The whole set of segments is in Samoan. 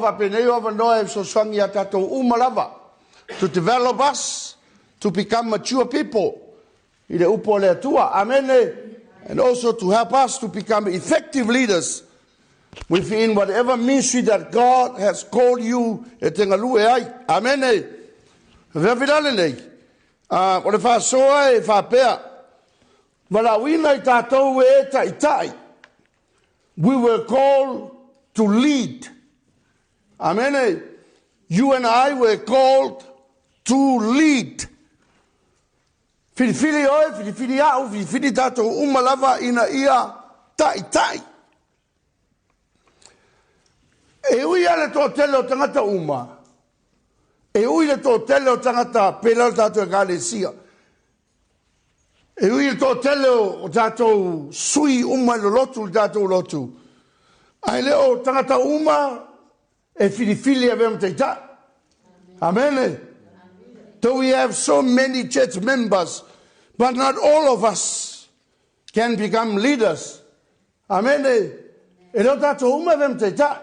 faapenei o avanoa e fesoasoani iā tatou uma lava, to develop us to become mature people i le upu a le Atua. Amene. And also to help us to become effective leaders within whatever ministry that God has called you e te galue ai. Amene. Feafi la lenei, o le faasoa e faapea, valaauina i tatou e taitai. We were called to lead. Amene. You and I were called to lead. Filifili oe, filifili a'u, filifili tatou uma lava ina ia ta'ita'i. E ui lava i le toatele o tagata uma, e ui i le toatele o tagata pei la o le tatou Ekalesia, e ui i le toatele o tatou sui uma i le lotu, le tatou lotu, ae le o tagata uma e filifili e avea ma taitai. Amene. Though we have so many church members, but not all of us can become leaders. Amene. E le o tatou uma e avea ma taitai.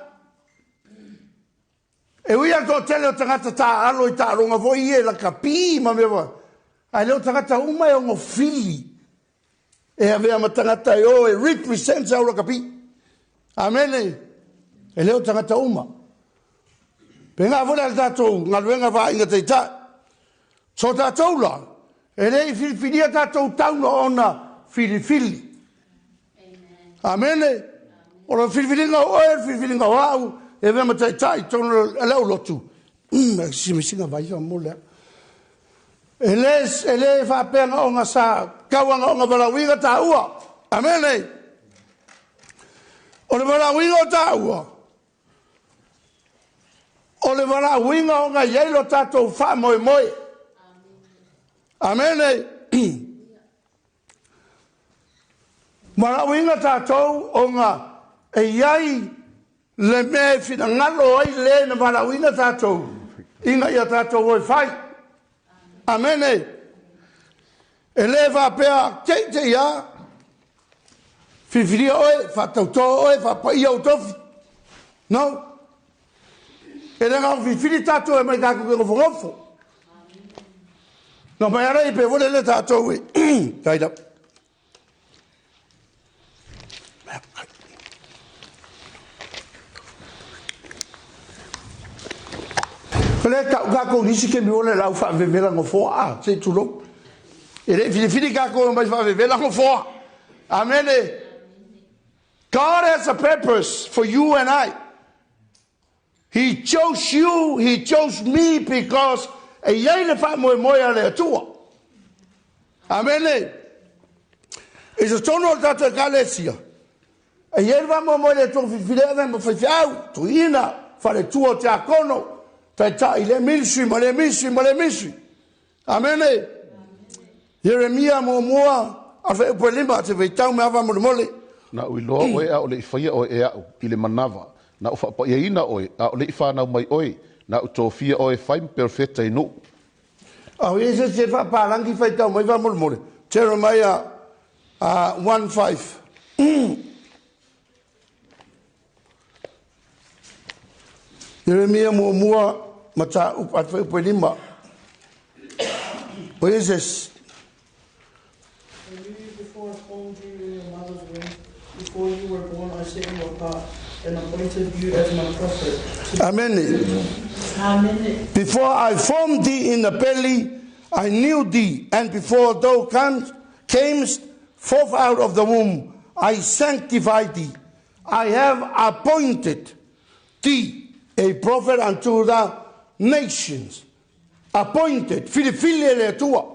E ui lava i le toatele o tagata taaalo i taaloga foi ia i lakapi ma mea faapena, ae le o tagata uma e ono fili e avea ma tagata e o e represent sau lakapi. Amene. E le o tagata uma. Pēnā foi la i le tatou galuega vaaiga taitai. So tatou la, e le i filifilia tatou tau na ona filifili. Amene. O le filifiliga o oe, le filifiliga o au, e avea ma taitai i totonu o le au lotu. Simisiga vai fa mo lea. E le, e le faapea na ona sa tau ana ona valaauina taua. Amene. O le valaauina o taua, o le valaauina ona e i ai lo tatou faamoemoe. Amene. Valaauina tatou ona e i ai le mea e finagalo ai le na valaauina tatou ina ia tatou o e fai. Amene. E le faapea te i te i a filifilia oe, faatauto oe, faapaia ou tofi. No. E le na ona filifili tatou e mai tatou te nofonofo. No mai ara i pe vole le tatou e. Tai lau. O lea tau tatou nisi kemi o le lau faavevela nofoa a, se i tulou. E le i filifili tatou e mai faavevela nofoa. Amene. God has a purpose for you and I. He chose you, He chose me because e i ai le faamoemoe a le Atua. Amene. I totonu o le tatou Ekalesia, e i ai le faamoemoe le Atua filifili ave ma faifeau, tuiina, faletua o tiakono, taitai i le ministry ma le ministry ma le ministry. Amene. Ieremia muamua, a fuaiupu e 5, se faitau me ava molemole. Na ou iloa oe a o le i faia oe e aʻu i le manawa, na ou faapaiaina oe a o le i fanau mai oe, na ou tofia oe e fai ma perofeta i nuu. A o i ai se isi e faapalagi faitau mai faamolemole. Jeremiah 1:5. Ieremia muamua mataupu a le fuaiupu e 5. O i ai se isi? I knew you before I formed you in your mother's womb. Before you were born, I set you apart and appointed you as my prophet. Amene. Amen. Before I formed thee in the belly, I knew thee, and before thou camest forth out of the womb, I sanctified thee. I have appointed thee a prophet unto the nations. Appointed, filifili e le Atua.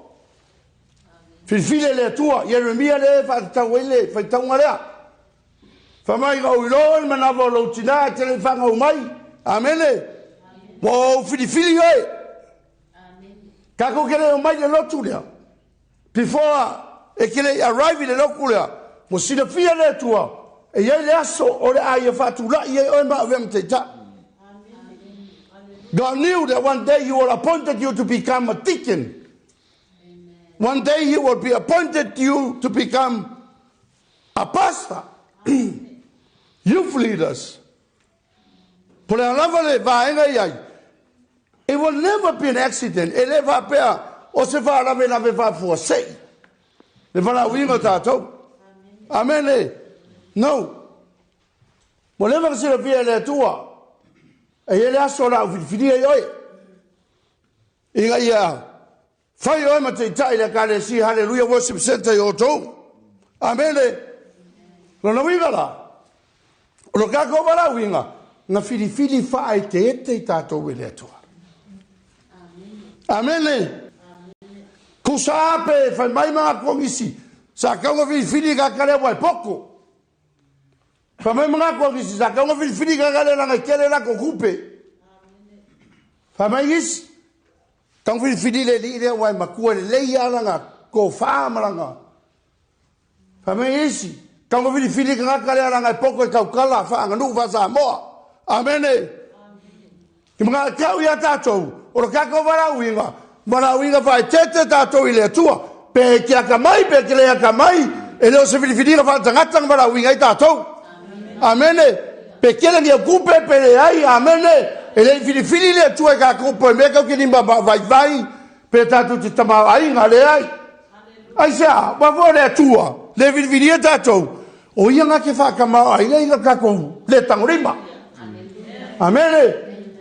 Filifili e le Atua. Ieremia lea e faatatau ai le faitauga lea. Fai mai na ou iloa oe i le manava o lou tinā e te le i fanau mai. Amene. Ua ou filifili oe. Tatou te le omai i le lotu lea. Before e te le i arrive i le lotu lea, ua silafia le Atua e i ai le aso o le a ia faatulai ai oe ma avea ma taitai. God knew that one day He will appointed you to become a deacon. One day He will be appointed you to become a pastor. Youth leaders. Po le a lava le vaega i ai, it will never be an accident. E le faapea o se faalavelave faafuasei le valaauina o tatou. Amene. No. Ua leva ona silafia e le Atua e i ai le aso o le a ou filifilia ai oe ina ia fai oe ma taitai i le Ekalesia Haleluia Worship Center i outou. Amene. Lona uiga la, o lo tatou valaauina, na filifili faaeteete i tatou e le Atua. Amene. Tusa pe fai mai ma ngā nisi, sa tau na filifili ka kale wai poko. Fai mai ma ngā nisi, sa tau na filifili ka kale langa kele la ko kupe. Fai mai nisi, tau filifili le li lea wai makua le lei alanga ko wha malanga. Fai mai isi, tau na filifili ka ngaka lea langa e poko e kaukala whaanganuu wha Samoa. Amene. Ki mga kau ia tātou, o lo kākou valaauina, valaauina faaeteete tātou i le Atua. Pe ke aka mai, pe ke le aka mai, e le o se filifiliga faatagata na valaauina ai tātou. Amene. Pe kele ni au kupe, pe le ai, amene. E le i filifili le Atua i kākou poe mea kau ke lima vaivai, pe tātou te tamaoaiga le ai. Aisea, ua foi le Atua, le filifilia tātou, o ia ngā ke whaakamaoaiga i ngā kākou le tangolima. Amene.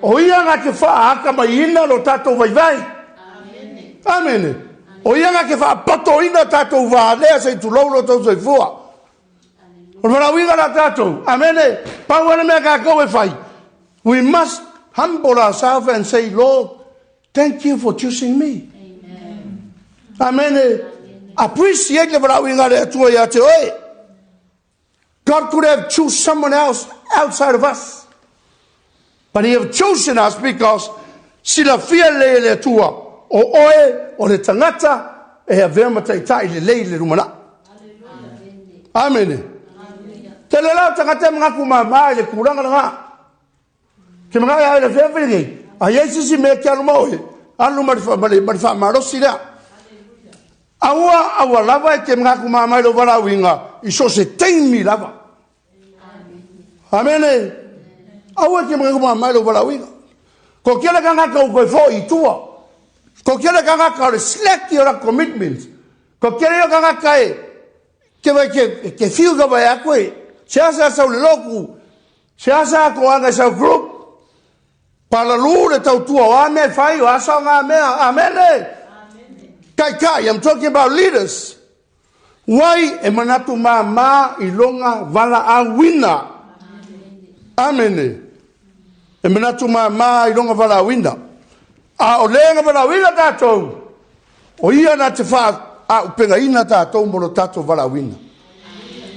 O ia ngā ke whaakamaiina lo tātou vaivai. Amene. O ia ngā ke whaapatoina tātou wā lea se tulou lo tau soifua. O le valaauina la tātou. Amene. Pau ana mea kākou e fai. We must humble ourselves and say, Lord, thank you for choosing me. Amene. Appreciate le valaauina le Atua ia te oe. God could have chosen someone else outside of us. But he have chosen us because silafia le le Atua o oe o le tagata e avea ma taitai le lei le lumana. Amene. Te le lao tagata e mangaku mama i le kulanga langa. Ke manga ia le fea fele nei. A iai sisi mea ke alu maoe. Alu ma le ma le whaamalosi lea. Aua aua lava e te mangaku mama i lo valaauina i so se taimi lava. Amene. Aua e te mangaku mama i lo valaauina. Ko kele kangaka u koe fo i tua. Ko kele kangaka o le slack i o la commitment. Ko kele o kangaka e ke vai ke fiu ka vai a koe. Se asa sau le loku. Se asa ko anga sau group. Palalu le tautua o ame fai o asa o ngā mea. Amene. Kai kai, I'm talking about leaders. Wai e manatu mama i longa valaauina. Amene. E manatu mama i longa valaauina. A o le nga valaauina tātou, o ia na te wha a upenga ina tātou mo lo tātou valaauina.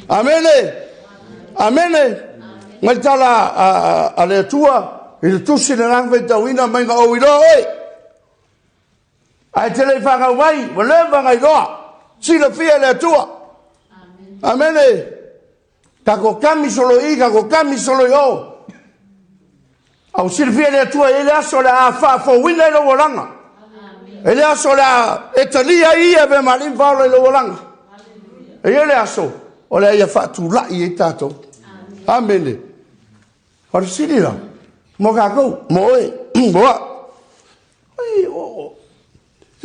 Amene. Amene. Ngai tala a le Atua, i le tusi le rang faitauina mai nga o iloa oe. Ae te le whangau mai, wa leva ngai loa. Silafia le Atua. Amene. Kako kami solo i, kako kami solo i o. Au silafia le Atua e le aso le a whaafouina i lo olanga. E le aso le a e talia ia ve malim whaola i lo olanga. E le aso o le ia whaatulai e tātou. Amene. O le sili la, mo kākou, mo oe, mo a. Ai, o,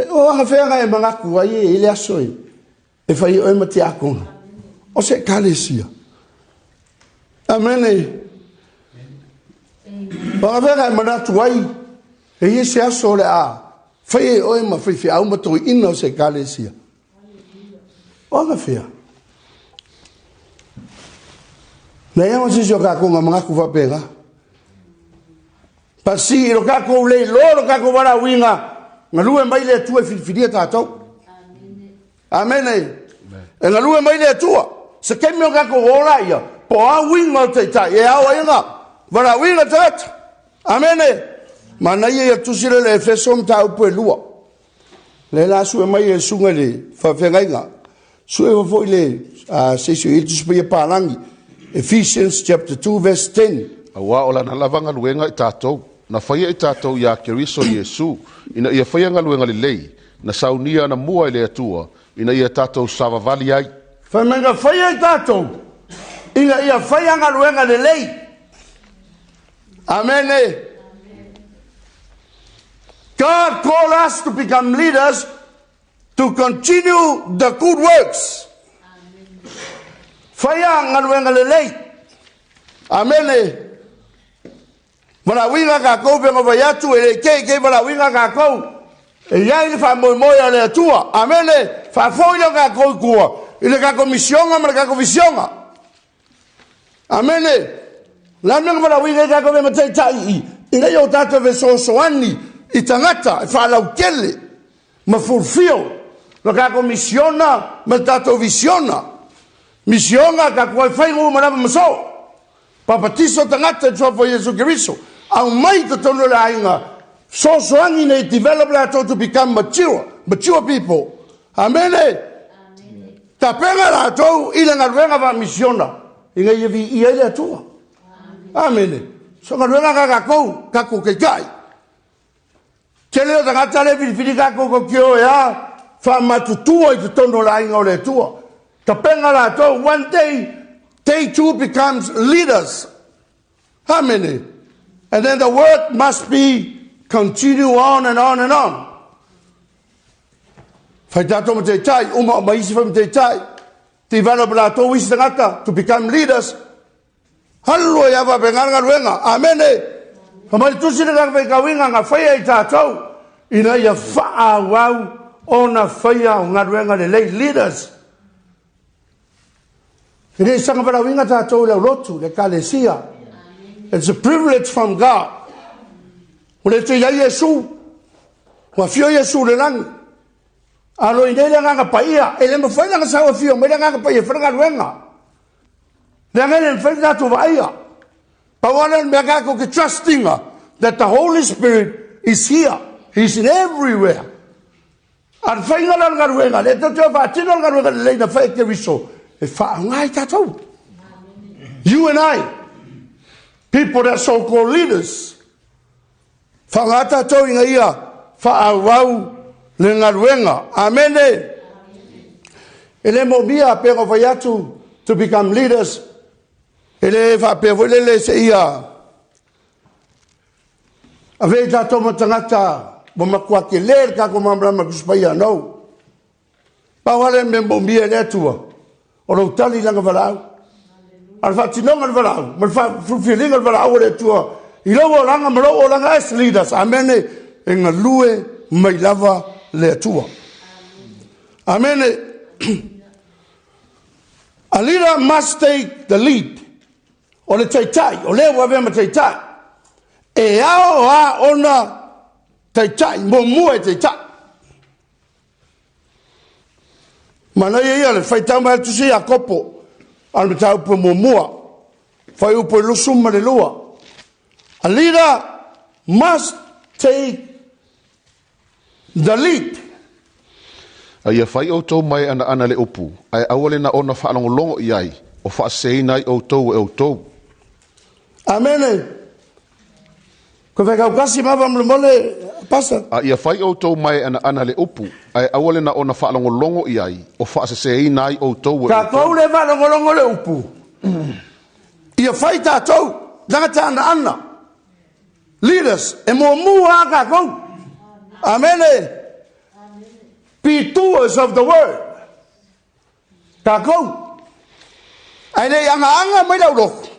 o anga wheanga e mangaku ai e le aso e, e whai oe ma te akono. O se ekalesia. Amene. O anga wheanga e manatu ai, e ie se aso o le a, whai e oe ma whai whiau ma toi ina o se ekalesia. O anga whea. Nei ama sisi o kākou ngā mangaku whapenga. Pasi i lo kākou lei lo lo kākou valaauina, galue mai le Atua e filifilia tātou. Amene. E galue mai le Atua. Se taimi o kākou ola ia, po a uiga o taitai, e ao ai ngā valaauina tagata. Amene. Manaia ia tusi le le Efeso mataupu e 2. Le la sue mai e sunga le whawhengaiga. Sue wa foi le se se i tusi paia palangi. Ephesians chapter 2 verse 10. Auā o lana lava galuega i tātou, na faia i tātou iā Keriso Iesu, ina ia faia galuega lelei, na saunia ana mua e le Atua, ina ia tātou savavali ai. Fai mai na faia i tātou, ina ia faia galuega lelei. Amene. God called us to become leaders to continue the good works. Faia galuega lelei. Amene. Valaauina tatou pe na fai atu e le te i te valaauina tatou. E i ai le faamoemoe a le Atua. Amene. Faafoi le tatou i tua i le tatou misioga ma le tatou visioga. Amene. La mea na valaauina ai tatou e mataitai i ina ia o tatou fesoasoani i tagata e faalautele ma fulfill le tatou misiona ma le tatou visiona. Misioga tatou ai fai uma lava ma so. Papatiso tagata i le suafa o Iesu Keriso. Aumai totonu o le aiga. Fesoasoani ina ia develop latou to become mature, mature people. Amene. Tapena latou i le galuega faamisiona ina ia viia ai le Atua. Amene. So galuega ka tatou, tatou taitai. Tele o tagata le filifili tatou tautio e a faamatutua i totonu o le aiga o le Atua. Tapena latou, one day, they too becomes leaders. Amene. And then the work must be continue on and on and on. Fai tatou ma taitai, uma o ma isi fai ma taitai. Develop latou isi tagata to become leaders. Alu ia fa pe galuega. Amene. Fa mai tusi le kaka kauinga nga faia i tatou ina ia faaauau ona faia o galuega lelei leaders. E le saga valaauina tatou i le aulotu, le ekalesia. It's a privilege from God. Ua le toe i ai Iesu. Ua afio Iesu i le lagi. Alo i nei le agaga paia. E le mafai ona sau afio mai le agaga paia e fai le galuega. Leaga e le mafai ona tatou vaaia. Pau lava lea o le mea tatou te trust ina that the Holy Spirit is here. He's in everywhere. A le faiga la o le galuega, lea tou te o faatino le galuega lelei na fai e Keriso, e faaaoga ai tatou. You and I, people that so-called leaders, faaaoga tatou ina ia faaauau le galuega. Amene. E le moomia pe ona fai atu to become leaders. E le faapea foi lele se ia ave i tatou ma tagata ua matua tele le tatou malamalama Tusi Paia. No. Pau lava le mea moomia e le Atua, o lou tali i lana valaau. A le faatinoga o le valaau, ma le fulfilling o le valaau o le Atua, i lou olaga ma lou olaga as leaders. Amene. E galue mai lava le Atua. Amene. A leader must take the lead. O le taitai, o lea ua avea ma taitai. E ao a ona taitai, muamua e taitai. Manaia ia le faitau mai le tusi Iakopo, a le mataupu muamua, fuaiupu e 22. A leader must take the lead. A ia fai outou ma e anaana le upu, ae aua le na ona faalogologo i ai, o faaseseina ai outou e outou. Amene. Ko whai kasi ma mole pastor. A ia fai outou ma e anaana le upu, ae aua le na ona faalogologo i ai, o faaseseina ai outou e Tatou outou. le faalogologo le upu. Ia fai tatou, tagata anaana. Leaders, e muamua a tatou. Amene. Be doers of the word. Tatou. Ae le agaaga mai lau lotu.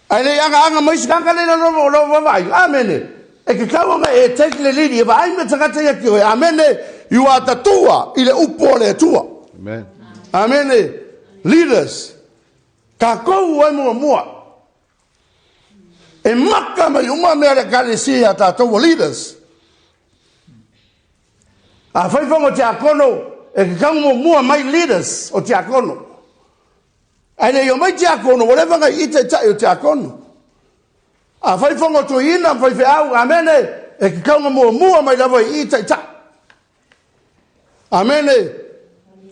Ae le agaaga mai se tagata le lo lo vaai. Amene. E ke kau ona e take le lead, e vaai me tagata ia ki oe. Amene. You are the doer i le upu o le Atua. Amen. Amene. Leaders. Tatou ai muamua. E maka mai uma mea le ekalesia ia tatou o leaders. A fai fono tiakono, e ke muamua mai leaders o tiakono. Ae le i omai tiakono, ua leva ona i taitai o tiakono. A fai fono toeaina ma faifeau, amene, e ke muamua mai lava i taitai. Amene.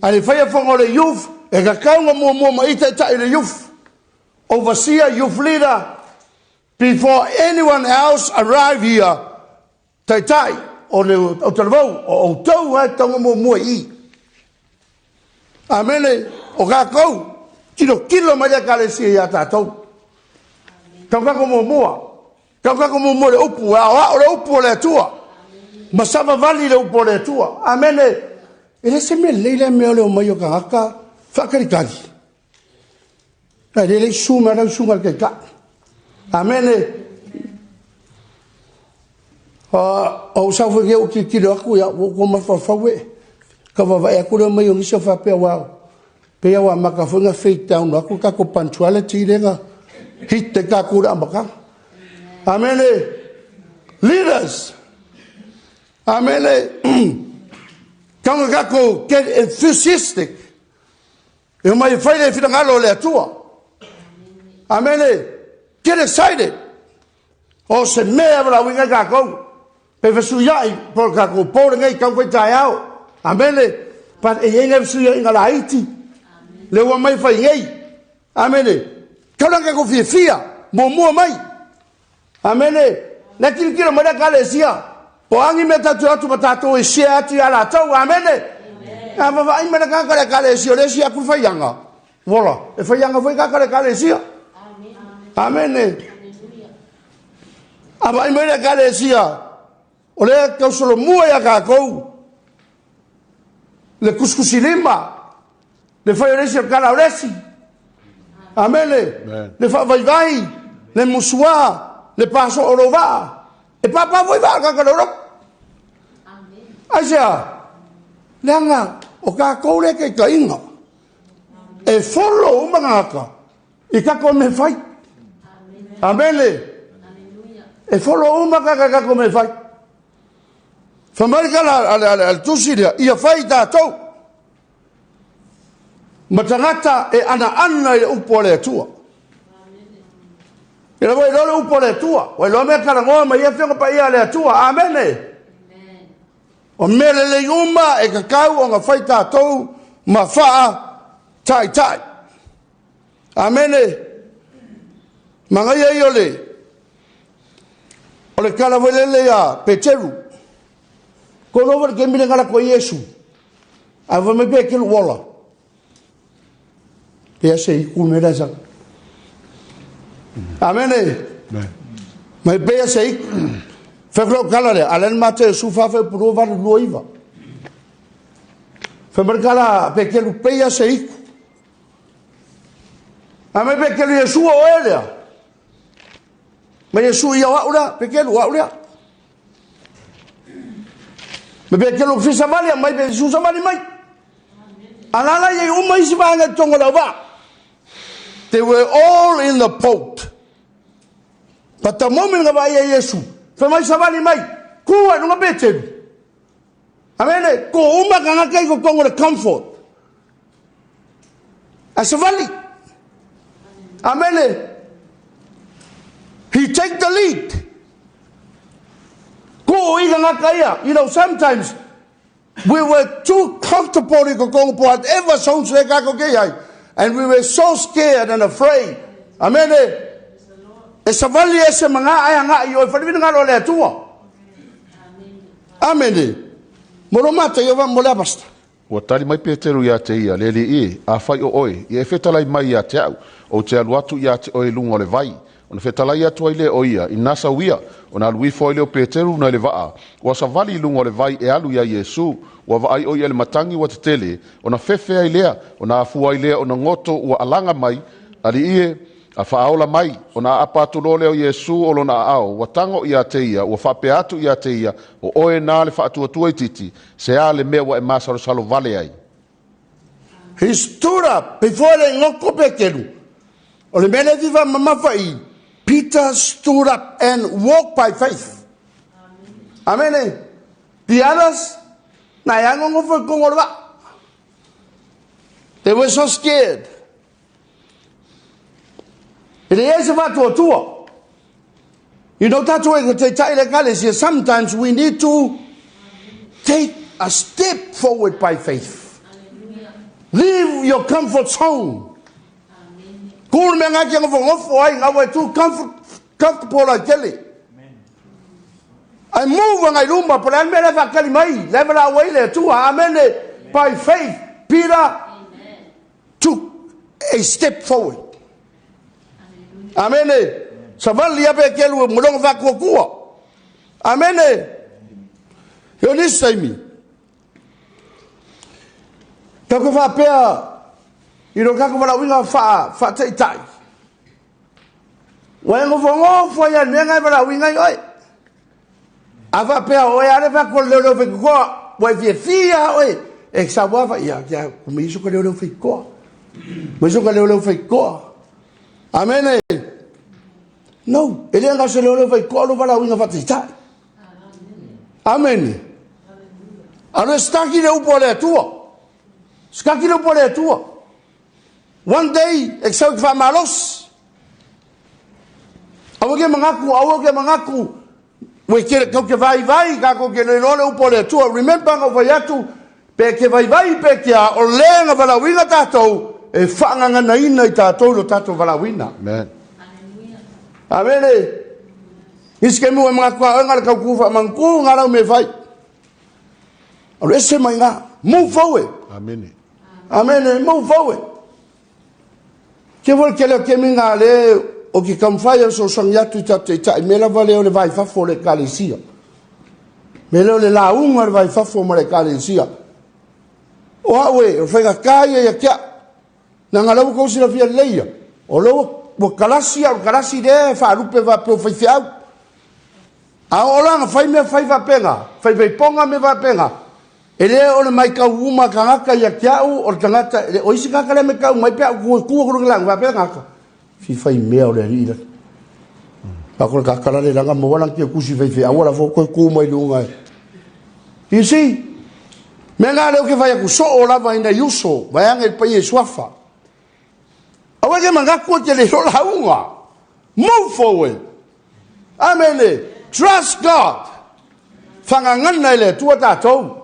A le faia fono le youth, e tatau ona muamua mai taitai le youth. Overseer, youth leader, before anyone else arrive here, taitai o le o talavou, o outou e tatau ona muamua i. Amene. O tatou, tilo tilo mai le ekalesia ia tatou. Tau kako muamua. Kau kako muamua le upu, e aoao le upu o le Atua. Ma savavali le upu o le Atua. Amene. E le se mea lelei lea mea o le omai o tagata faataritari. Ai le le susu mai lau susuga i le Taitai. Amene. O ou sau foi nei ou tilotilo atu, ia, ua ou mafaufau e, tau vaavaai atu le omai o nisi o faapea, ua pei lava ua amata foi ona fade down atu le tatou punctuality lea na hit ai tatou i le amataga. Amene. Leaders. Amene. Tau na tatou get enthusiastic. E omai e fai le finagalo o le Atua. Amene. Get excited. O se mea e valaauina ai tatou. Pe fesuiai po o tatou po lenei tau fai taeao. Amene. But e i ai nai fesuiaiga laiti. Le ua mai fai nei. Amene. Tau la tatou fiafia. Muamua mai. Amene. Le tilotilo mai le Ekalesia. Po o a ni mea tatou te o atu ma tatou e share atu ia latou. Amene. A vavaai mai le tagata o le Ekalesia o lea e share atu le faiaga. Vola, e faiaga foi tagata o le Ekalesia. Amene. A vaai mai le Ekalesia o lea e tausolomua ia tatou le kusikusilima, le fai o le isi o le tala o le isi. Amene. Le faavaivai, le musuā, le paso o lou vaa. E pāpā foi vaa tagata o le Europa. Aisea? Leaga o tatou lea e taitaiga. E follow uma tagata i tatou mea fai. Amene. E follow uma tagata i tatou mea fai. Fai mai le tala a le tusi lea, ia fai tatou ma tagata e anaana i le upu a le Atua. Ia ua iloa le upu a le Atua, ua iloa mea talanoa mai ai Afioga Paia a le Atua. Amene. O mea lelei uma e tatau ona fai tatou ma faa taitai. Amene. Manaia ia o le O le tala foi lele ia Peteru. Ko loa le taimi le ngala ko Iesu. A fai mai Peteru ola. Pe se i ku me la sa. Amene. Mai pe se i. Fai ko kala le alen mate su fa fa puru va lu iva. Fai mai kala Peteru pe se i. A mai Peteru Iesu o elea. Ma Iesu ia o au lea, Peteru o au lea. Ma Peteru fi savali mai, pe Iesu savali mai. Alala ia uma isi vaega i totonu o le auvaa. They were all in the boat. But the moment na vaai ai Iesu, fai mai savali mai, ku ai lunga Peteru. Amene, ko uma tagata i totonu o le comfort. A savali. Amene. He take the lead. Ko i tagata ia. You know, sometimes we were too comfortable i totonu po whatever zones le kako ke ai. And we were so scared and afraid. Amene. E savali e se manga ai anga i oi whariwina ngalo le Atua. Amene. Mo lo mata i o mo le abasta. Ua tali mai Peteru iā te ia, Le Alii e, afai o oe, ia e fetalai mai ia te au, ou te alu atu iā te oe i luga o le vai. Ona fetalai atu ai lea o ia, i nasau ia, ona alu ifo ai lea o Peteru nai le vaa, ua savali i luga o le vai e alu iā Iesu. Ua vaai o ia i le matagi ua tetele, ona fefe ai lea, ona afua ai lea ona goto ua alaga mai, Alii e, A faaola mai, ona aapa atu loa lea o Iesu o lona aao, ua tago iā te ia, ua faapea atu iā te ia, O oe na le faatuatua itiiti, se a le mea ua e masalosalo vale ai? He stood up before le goto Peteru. O le mea lea e fia faamamafa i, Peter stood up and walked by faith. Amene. The others, na e nonofo i totonu o le vaa. They were so scared. E leai se faatuatua. You know, tatou e taitai le Ekalesia, sometimes we need to take a step forward by faith. Leave your comfort zone. Kū le mea ngā kia ngofo ai, ngā wai tū comfort, comfortable ai tele. Ai move ngai luma, po le mea le whakali mai, le wala awai le Atua, amene, by faith, Peter took a step forward. Amene. Savali a Peteru ma lona faatuatua. Amene. E o nisi taimi. Tatou faapea i lo tatou valaauina faataitai. Ua e nofonofo ai lava i le mea lena e valaauina ai oe. A faapea o oe lava le fai atu o le leoleo faitotoa, ua e fiafia lava oe e sau lava fai, ia, ia, mai uso ka leoleo faitotoa. Mai uso ka leoleo faitotoa. Amene. No, e le na o se leoleo faitotoa lo valaauina faataitai. Amene. Alu e sitaki le upu a le Atua. Sitaki le upu a le Atua. One day, e sau i te faamalosi. Aua ke manatu, aua ke manatu, ua ke, kau ke vaivai, kākou ke le iloa le upu a le Atua. Remember, na ou fai atu, pe ke vaivai pe ke a, o le na valaauina tātou, e faagaganaina i tātou i lo tātou valaauina. Amen. Amene. Nisi taimi ua e manatu lava oe na o le tau tu faamanu ngā lau mea e fai. Alu ese mai ngā. Move forward. Amene. Amene. Move forward. Ke foi ke leo ke mi ngā le o ke taumafai e fesoasoani atu i tatou taitai mea lava lea o le va i fafo o le Ekalesia. Mea lea o le lauga o le va i fafo ma le Ekalesia. O au e, o le faigata ia ia te au. Leaga o lea ua outou silafia lelei ia, o lea ua kalasi a o le kalasi lea e faalupe faapea o faifeau. A oo la ina fai mea fai faapena, faifaipoga mea faapena, e le o le matau uma a tagata ia te au o le tagata, o isi tagata lea e matau mai pe a ou tu atu i le lauga faapea tagata, fia fai mea o le alii lea. A ko le kakala le langa maua lana tia kusi faifeau ala fo koe ku mai luga e. You see? Mea ngā leo ke fai aku soo lava ina i uso, vaeane i le paia i suafa. Aua ke manatu e te le iloa lauga. Move forward. Amene. Trust God. Fagagana i le Atua tatou.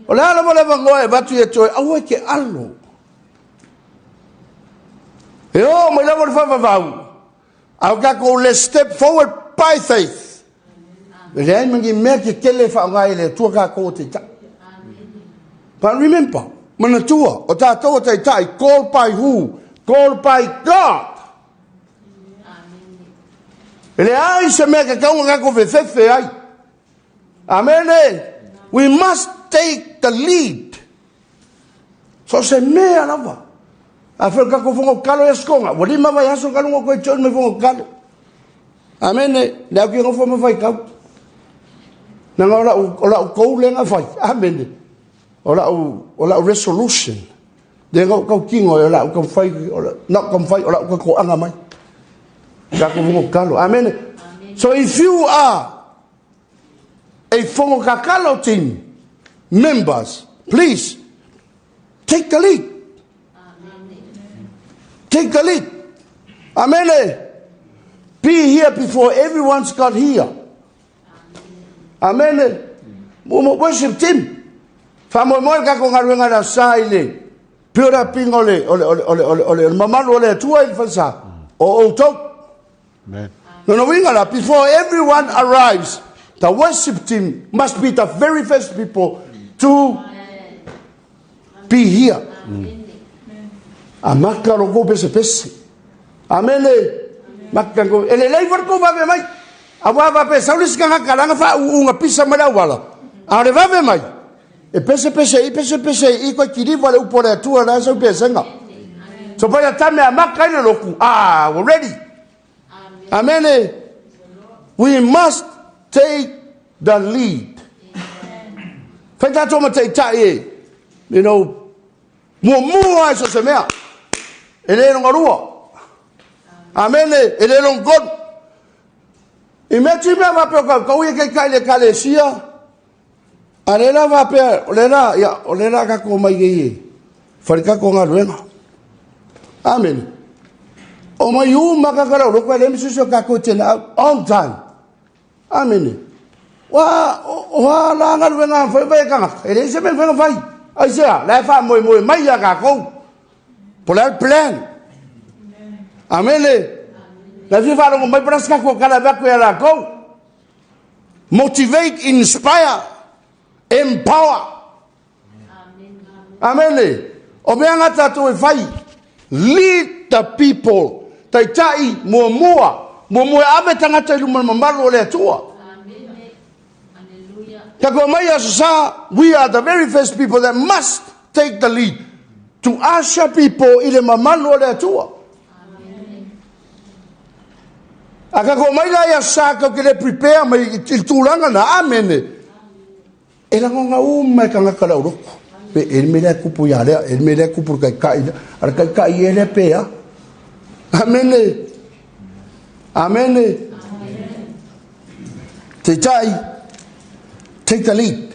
O le a lava le avanoa e avatu ia te oe, aua e te alo. E oo mai lava le faavavau, a o tatou le step forward by faith. E leai ma ni mea tetele e faaaoga ai e le Atua tatou o taitai. But remember, manatua, o tatou o taitai, called by who? Called by God. E leai se mea ke taunga tatou fefefe ai. Amene. We must take the lead. So se mea lava. A fai o tatou fono tatalo i aso tonga, ua lima vaiaso talu ona ou toe join mai fono tatalo. Amene. Le au ki nofo ma faitau. Nanga o lau, o lau goal lea na fai. Amene. O lau, o lau resolution. Lea na ou tautino ai, o lau taumafai, o lau, na taumafai, o lau tautoaga mai. Tatou fono tatalo. Amene. So if you are a fono tatalo team members, please take the lead. Take the lead. Amene. Be here before everyone's got here. Amene. Mo worship team. Faamoemoe le tatou galuega i le Aso Sa i le build uping o le, o le, o le, o le, o le, o le, o le mamalu o le Atua i le falesa. O outou. Amen. Lona uiga la, before everyone arrives, the worship team must be the very first people to be here. Amata lo kou pesepese. Amene. Maka ko e lelei foi le tou vave mai. Aua faapea sau le isi tagata leaga faauuga pisa mai le auala. A o le vave mai, e pesepese i pesepese i koe kiliva le upu a le Atua la sau pesega. So by the time e amata ai le lotu, ah, we're ready. Amene. We must take the lead. Fai tatou ma taitai e, you know, muamua i so se mea. E le longa lua. Amene, e le longa tolu. I mea ti mea faapea o kau ia taitai le ekalesia, a le la faapea, o le la, ia, o le la tatou omai nei e fai le tatou galuega. Amene. Omai uma tagata lau loko e leai ma se isi o tatou e turn out on time. Amene. Ua, o a la galuega a fai fai e tagata, e leai se mea e mafai ona fai. Aisea? La e faamoemoe mai ia tatou. Po o le a le plan. Amene. La e fia faalogo mai po o le a se tatou tala e avatu ia latou. Motivate, inspire, empower. Amene. O mea nga tatou e fai. Lead the people. Taitai muamua. Muamua e ave tagata i luma o le mamalu o le Atua. Tatou omai i Aso Sa, we are the very first people that must take the lead to usher people i le mamalu o le Atua. A tatou omai la i Aso Sa tatou te le prepare mai i le tulaga na, amene. E lagona uma e tagata le aulotu. Pe e le mea lea e tupu ia lea, e le mea lea e tupu i le taitai lea. A le taitai e lea pe a. Amene. Amene. Taitai, take the lead.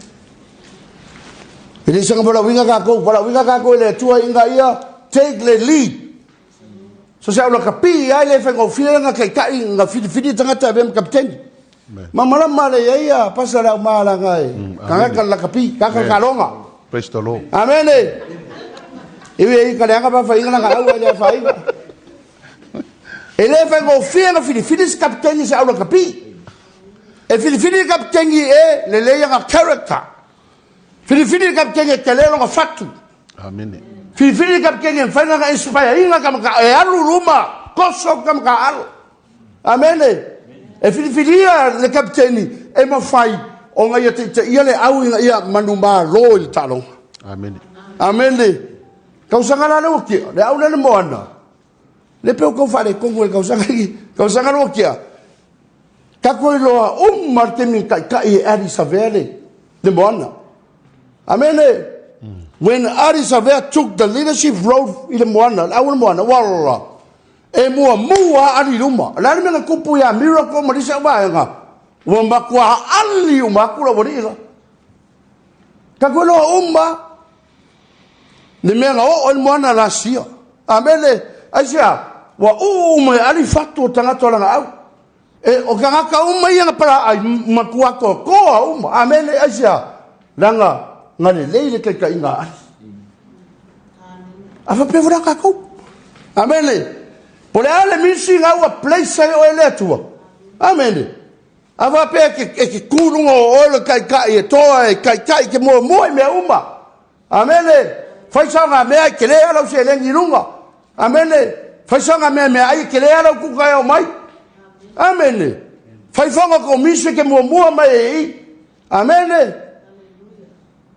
E le sanga valaauina tatou, valaauina tatou e le Atua ina ia take the lead. So se au lakapi ai le faigofie na taitai na filifili tagata e avea ma kapiteni. Mamalama le ia ia pasa le au malanga e tagata lakapi, tagata kaloga. Praise the Lord. Amene. Iwi e i ka leaga pa whainga na au e lea whainga. E le faigofie na filifili se kapiteni se au lakapi. E filifili le kapiteni e lelei ana character. Filifili le kapiteni e tele lona fatu. Amene. Filifili le kapiteni e mafai ona inspire ina ka maka e alu luma koso ka maka alo. Amene. E filifilia le kapiteni e mafai ona ia taitaia le au ina ia manumalo i le taaloga. Amene. Amene. Tausaga la le ua tea, le au lea le moana. Le pe o kau faaletonu i le tausaga i tausaga le ua tea. Tatou iloa uma le taimi taitai e Adi Savea le, le moana. Amene. When Adi Savea took the leadership role i le moana, le au le moana, wala, e muamua ali i luma. O le a le mea na tupu ia Miracle ma nisi au vaega, ua matua ali uma atu le aualii la. Tatou iloa uma le mea na oo ai le moana lasia. Amene. Aisea, ua uu uma e ali fatu o tagata o lana au. E, o tagata uma ia na palaai, matua toatoa uma. Amene. Aisea, leaga na lelei le taitaiga a Ali. A faapea foi la tatou. Amene. Po o le a le misi na ua place ai oe e le Atua. Amene. A faapea e te tu i luga o oe le taitai e toa e taitai ke muamua i mea uma. Amene. Fai saoga mea e tele lava lau seleni i luga. Amene. Fai saoga mea meaai e tele lava lau kuka e ao mai. Amene. Fai fono komisi e te muamua mai e i. Amene.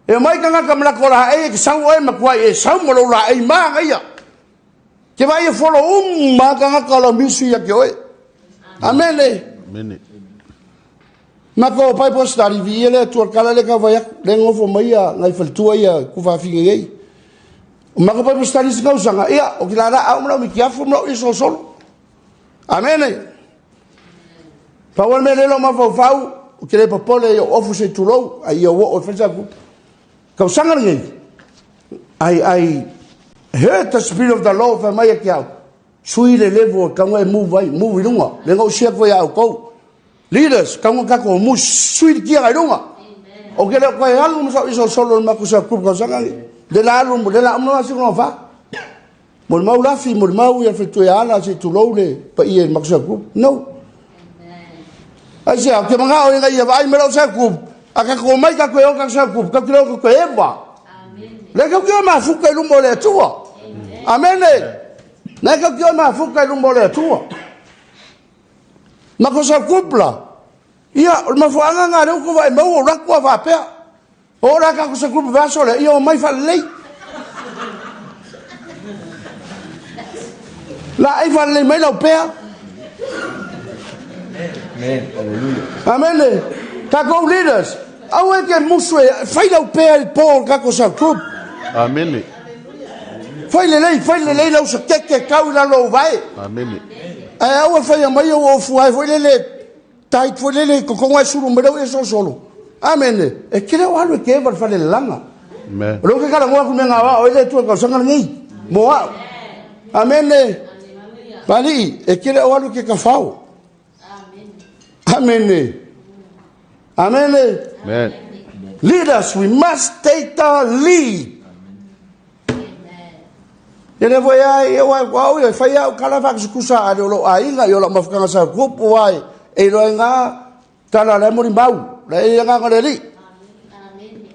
E omai tagata ma latou laei e te sau oe matuai e sau ma lou laei manaia. Ke vaai e folo uma tagata o lau misi ia te oe. Amene. Amene. Matou Bible study viia le Atua kala le ka vai aku le ngofo mai ia ngai faletua ia ku faafinga nei. O matou Bible study se tausaga ia o ki la la au ma lau mikiafu ma lau iso solo. Amene. Pau o le mea lea o mafaufau o ke le popole i o ofu se tulou ai ia o o fai sa ku. Tausaga lenei I I heard the spirit of the Lord fai mai ia te au. Sui le level e taunga e move ai, move i lunga. Le nga o sia koe ia au kou. Leaders, taunga tatou move, sui le tiaga i lunga. O ke leo koe alu ma sau iso solo le mako sa group tausaga ni. Le la alu, le la alu ma siko fa. Mo le mau lafi, mo le mau ia fetu e ala se tulou le paia i le mako sa group. No. Ai se au, ke mangao inga ia vaai me lau sa group. A ka ko mai ka koe o ka sa group, ka kilo ka koe ewa. Le kau ki o mafuka i luma o le Atua. Amene. Le kau ki o mafuka i luma o le Atua. Ma ko sa kupla. Ia, o le mafuaaga nga leu ko vae mau o raku a faapea. O la ka ko sa kupu vaso le, ia o mai whalelei. La ai whalelei mai lau pea. Amen. Hallelujah. Amen. Tatou leaders, aua e te musu e fai lau pea i po o tatou sa group. Amene. Fai lelei, fai lelei lau sakeke kau i lalo o vae. Amene. Ae aua faia mai au ofu ai foi lele tight foi lele i kokonga e sulu mai lau e solosolo. Amene. E kele o alu e ke ewa le fale lelanga. Amen. O leo ke kala ngoa ku me ngā wā o ele tua tausaga lenei. Mo au. Amene. Pali'i, e kele o alu ke kawhao. Amene. Amene. Amen. Leaders, we must take the lead. Ia le foi ai, e wai wau ia whai au kala whakasukusa a leo aiga i o lau mafukanga sa kupu ai e iloa i ngā tala le mori mau, le i ngā ngā li.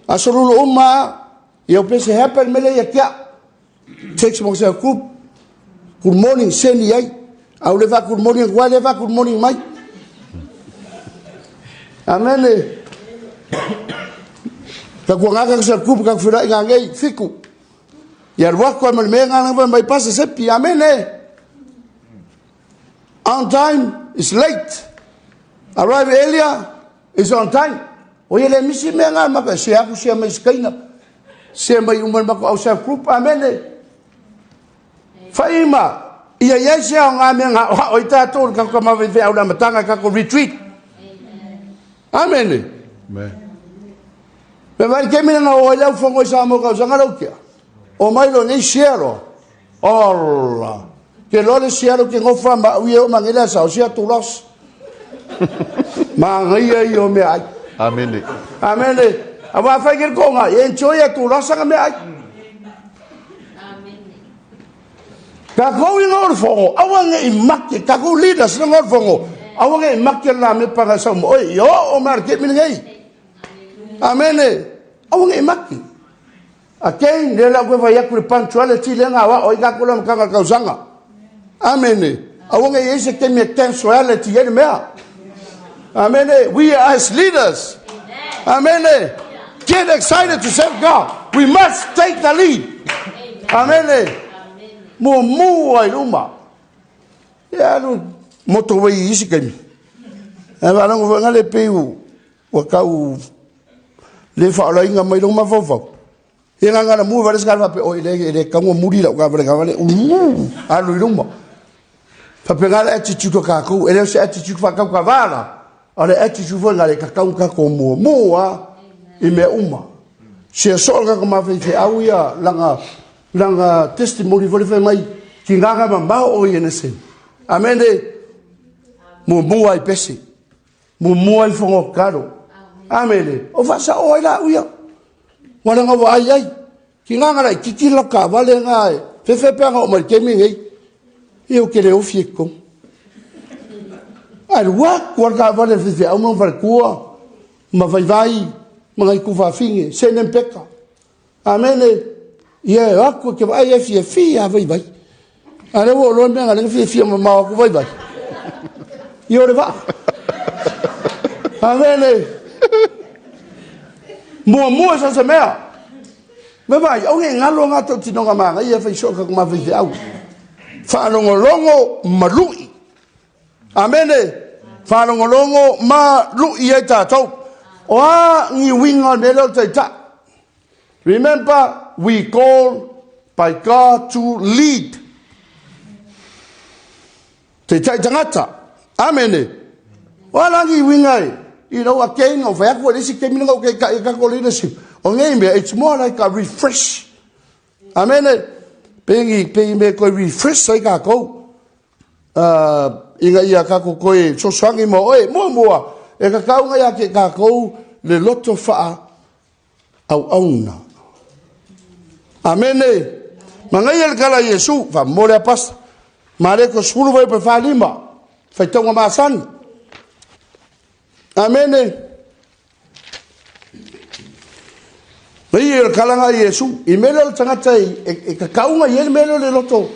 A solulu uma, ia upese hepe mele ia kia. Text mo sa group. Good morning, send i ai. Au le fa good morning atu ai le fa good morning mai. Amene. Ka kua ngaka ka sa kupu ka kuwhira i ngā ngei, fiku. Ia ruako ai ma le mea ngā ngā mai pasa sepi. Amene. On time is late. Arrive earlier is on time. O ia le misi mea ngā maka, se aku se mai skaina. Se mai uma maka au self group. Amene. Faima, ia iai se ao ngā mea ngā oha o i tātou le kako mawe whe au le amatanga kako retreat. Amene. Amen. Me vai ke mina na o ile au fongo i sa mo kau sanga lau kia. O mai lo nei share lo. Ola. Ke lo le share lo ke ngofa ma ui o mangela sa o sia tu los. Ma ngai ai o me ai. Amene. Amene. A wa fai ke ko nga enjoy a tu los nga me ai. Kakou i ngā fongo, aua nge i make, kakou leaders na ngā fongo, aua nge i make la me panga sau mo, oi, yo, o mar ke mini ngei. Amene, aua nge i make. Again, le la koe vai aku le punctuality le ngā wa, oi kakou la makanga kausanga. Amene, aua nge i eise ke me punctuality e le mea. Amene, we are as leaders. Amene, get excited to serve God. We must take the lead. Amene, muamua i luma. Ia alu motorway i isi kaimi. E whalango wha ngale pe u wa kau le whaolainga mai longa mafaufau. Ia ngā ngana mua wale skala pe o ile ile kaunga muri la ka wale ka wale alu i luma. Whape ngā le attitude o kākou, e leo se attitude whakau ka wāla, o le attitude fo ngā le kakau ka ko mua mua i mea uma. Se so ka ko mawhei te au ia langa, langa testimony fo le whai mai ki ngā ngā mamao o ia nese. Amene, mua mua i pese, mua mua i whango karo. Amene, o whasa o ai la uia. Wala ngā wa ai ai. Ki ngā ngā lai kiki la ka wale ngā e. Fefe pea ngā o mai kemi ngei. Ia o ke le ofi e kong. Ai rua, kua ka wale fefe au mau whare kua. Ma vai vai, ma ngai ku whawhinge, se nem peka. Amene, ia e aku ke vai e fia fia vai vai. A le ua loa mea ngā lenga fia fia ma mau aku vai vai. Ia o le vaa. Amene. Muamua sa se mea. Me vai, au nge ngalo ngā tau tinonga maa ngai e whai soka kuma whai te au. Whaalongolongo malui. Amene. Whaalongolongo malui ai tātou. O a ngi winga ne leo taita. Remember, we call by God to lead. Te tai tangata. Amene. O ala ngi winga e. You know, again, o whai aku e lisi ke mina ngau ke ka e kako leadership. O ngei mea, it's more like a refresh. Amene. Pengi, pengi me koe refresh ai kākou. Inga ia kako koe sosoangi mo oe, mua mua, e kakau ngai a ke kākou le loto whaa auauna. Amene. Mangai le kala Yesu, fa mole a pasta. Mareko sefulu vai pe whalima. Whaitaunga masani. Amene. Ngai le kalanga Yesu, i mele le tangata i kakaunga i ele mele le loto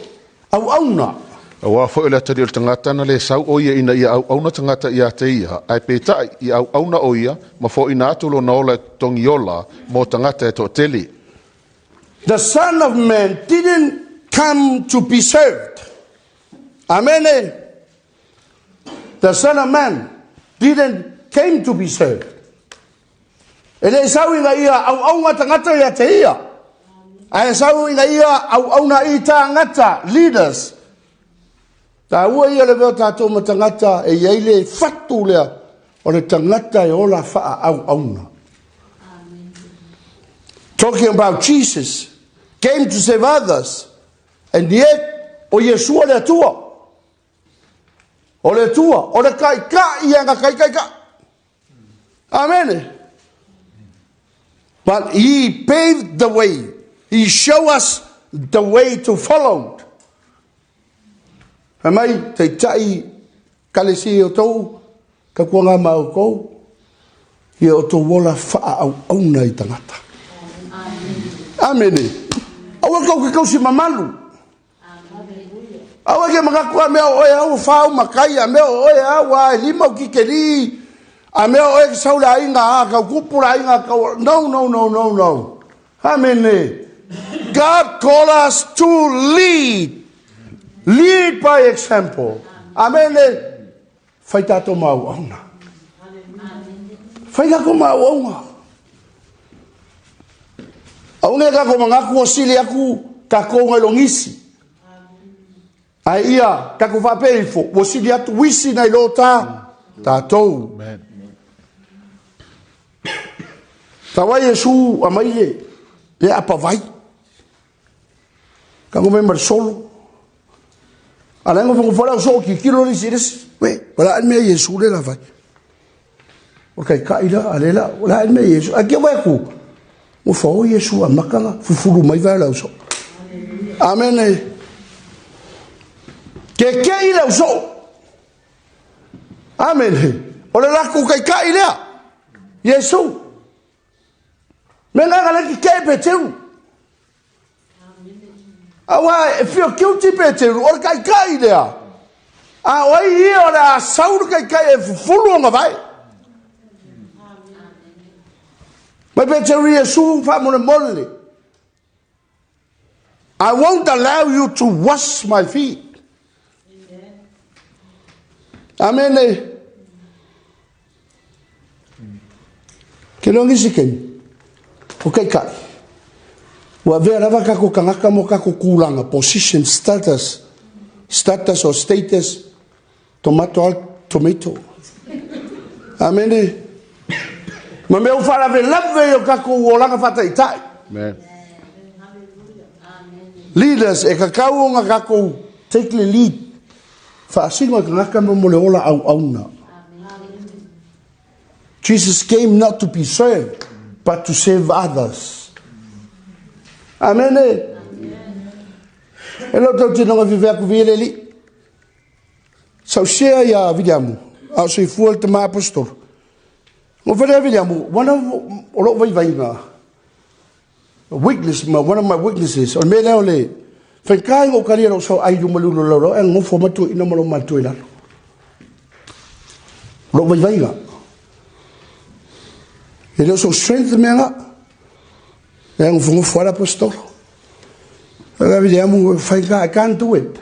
auauna. Aua foi o le atali o le tagata na le sau o ia ina ia auauna tagata ia te ia, ae peitai i auauna o ia ma foina atu lona ola e totogi ola mo tagata e toatele. The Son of Man didn't come to be served. Amen. The Son of Man didn't came to be served. E le sau ina ia auaunga tagata ia te ia. Ae sau ina ia auauna i tāngata, leaders. Tā ua ia le veo tātou ma tagata e iai le fatu lea o le tagata e ola whaa auauna. Talking about Jesus came to save others and yet o Iesua le Atua. O le Atua, o le kai ka ia nga kai kai ka. Amen. But he paved the way. He showed us the way to follow. Fai mai, teitai kalesi o tou, ka kua ngā mau kou, ia o tou ola wha au auna i tangata. Amen. Aua kau ke kausi mamalu. Aua ke manatu a mea o oe au fa o matai, a mea o oe au a e lima o kikeli, a mea o oe sau le aiga a kau kupu le aiga kau. No, no, no, no, no. Amen. God called us to lead. Lead by example. Amen. Fai tātou mau auna. Fai tātou mau auna. Aune ka ko mangaku o sili aku ka ko ngai longisi. Ai ia, ka ko whape ifo, o sili atu wisi nei lo tā, tātou. Amen. Tawai Yesu a maile, le apavai. Ka ngome mar solo. Ala ngo fongo fola so ki kilo ni siris. We, wala an me Yesu le la vai. O kai ka ila ale la, wala an me Yesu. A ke wa ku. Mo fo Yesu a makanga fufulu mai va la so. Amen. Ke ke ila so. Amen. O le la ku kai ka ila. Yesu. Me nga la ki ke pe teu. Aua e feel guilty pe te o le kai kai lea. A o ai ia o le a sau le kai kai e fufulu o ngawai. Mai pe te ria su wha mole mole. I won't allow you to wash my feet. Amen. Ke longi si kemi. O kai kai. Ua vea lava kako kangaka mo kako kulanga, position, status, status or status, tomato al tomato. Amen. Ma mea ufalave lave o kako uolanga whataitai. Amen. Leaders, e kakau o ngā kako take the lead. Whaasingo e kangaka mo mo le ola au auna. Jesus came not to be served, but to serve others. Amen. E lo tau tino ngā vive aku vi li. Sau sea ia Viliamu, a o soifua le tama apostolo. Ngo whare Viliamu, one of o lou vaivaiga, weakness, one of my weaknesses, o le mea lea o le, whaikai ngō karia ro so ai luma lulu lau lau, e ngofo matu ina malo matu i lalo. Lou vaivaiga. E leo so strength mea ngā. E ngofo ngofo ala apostolo. Ala Viliamu, whaikai, I can't do it.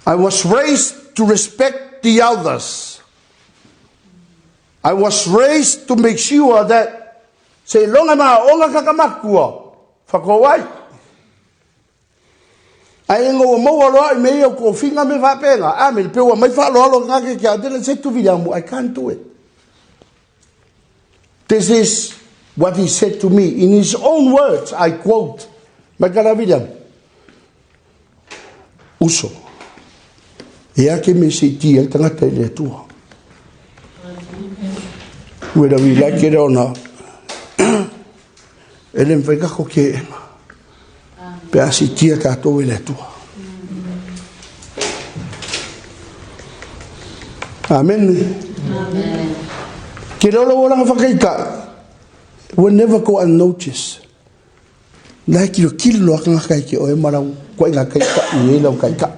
I was raised to respect the others. I was raised to make sure that se longa ma onga kakamakua, whakawai. Ai ngo mo aloa i me o ko finga me whapenga. A me pe mai wha alo ngā ke kia tena se tu Viliamu, I can't do it. This is what he said to me in his own words, I quote. Makala Viliamu. Uso. E ake me se ti ai tangata i le atua. Whether we like it or not. E le mwhai kako ke ema. Pe a si tia tātou e le atua. Amen. Amen. Ke lolo oranga whakaita, will never go unnoticed. Nā kilo kilo aka ngā kai ke oe marau, koe ngā kai ka i e lau kai ka.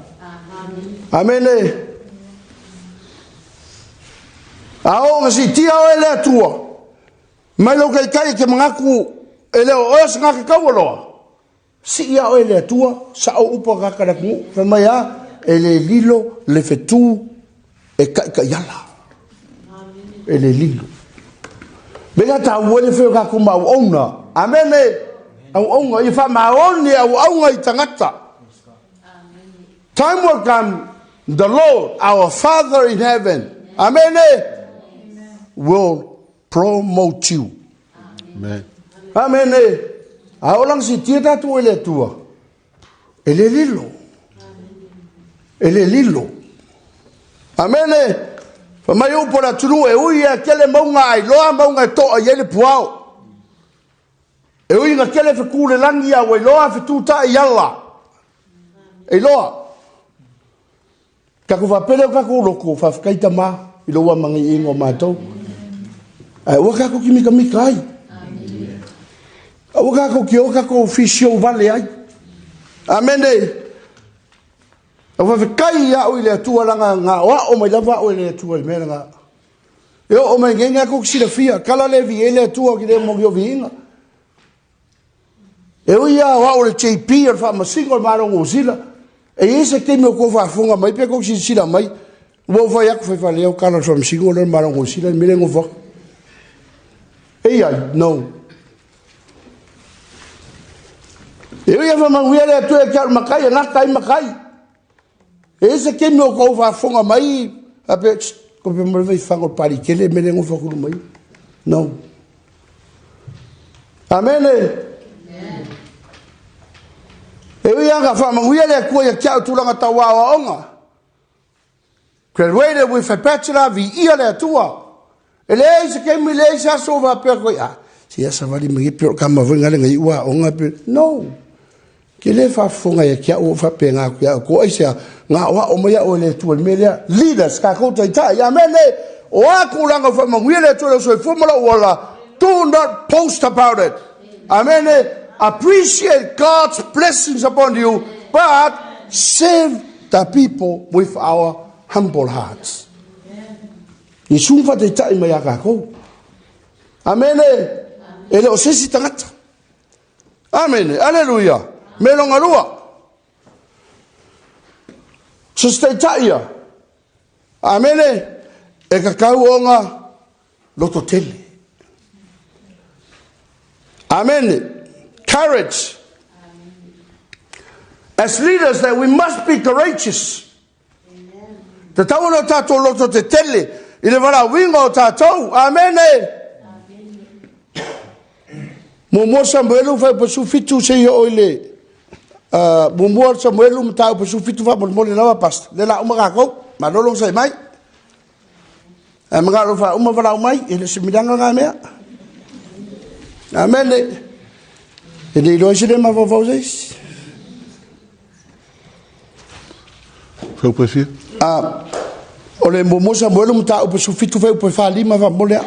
Amen. A o ngā si tia oe le atua, mai lau kai kai ke mangaku e leo oe sa ngā kakau aloa. Si ia oe le atua, sa o upa kaka le kungu, whai mai a, e le lilo, le whetū, e kai kai ala. E le lilo. Me ngā tā uele whio kā kuma au auna. Amen e. Au aunga, i wha maoni au aunga i tangata. Time will come, the Lord, our Father in heaven, amen, will promote you. Amen. Amen. A o lang si tia tātou e le atua. E le lilo. E le lilo. Amen. Fa mai upo la tunu e ui a kele maunga ai loa maunga e toa i ele puao. E ui nga kele whakule langi a wailoa whitūta i ala. E loa. Kako whapele o kako loko, whawhakaita mā, i loa mangi ingo mātou. Ai, ua kako ki mika mika ai. Ua kako ki o kako fisio vale ai. Amen. Au faafetai ia au i le Atua laga gaoao mai lava au e le Atua i le mea lena. E oo mai nei na kou silafia, kala le viiga i le Atua ki le mo viiga. E ui lava o au o le JP o le Faamasino o le Malo o Niu Sila, e i ai se taimi o tou faafofoga mai pe tou silasila mai, ua ou fai atu, fai valea au tala o le Faamasino lea o le Malo o Niu Sila i le mea lea e nofo atu. E i ai? No. E ui lava faamanuia le Atua ia te au le matai e gata ai matai. E i ai se taimi o tou faafofoga mai, faapea, kope mai le vaifaga o le Palikele le mea lea e nofo atu mai. No. Amene. E ui lava na faamanuia le Atua ia te au tulaga tau aoaoga. Graduated with a bachelor, viia le Atua. E leai se taimi, leai se aso o faapea koe, ah, se ia savali mai pe o kama foi ngale ngai ua aoga pe. No. Ke le faafofoga ia te au o faapena atu ia au. Ko ai sea, ngā oa o mai au e le Atua i le mea lea. Leaders, kākou taitai. Amene. O a tulaga o faamanuia le Atua i lou soifua ma lou ola, do not boast about it. Amene. Appreciate God's blessings upon you, but serve the people with our humble hearts. Iesu na faataitai mai ia kākou. Amene. E le o se isi tagata. Amene. Aleluia. Me longa lua. So se taitai ia. Amene. E kakau ona loto tele. Amene. Courage. As leaders that we must be courageous. Tatau ona o tātou loto te tele i le valaauina o tātou. Amene. Muamua Samuelu fuaiupu 17 seia oo i le muamua Samuelu mataupu 17 faamolemole lava pastor. Le la uma kākou. Malo le onosai mai. Ae manao faauma valaau mai, e le o se miliaga lena mea. Amene. E le iloa ai se le mafaufau se isi. Fuaiupu e fia? Ah, o le muamua Samuelu mataupu 17 fuaiupu 45 faamolemole a.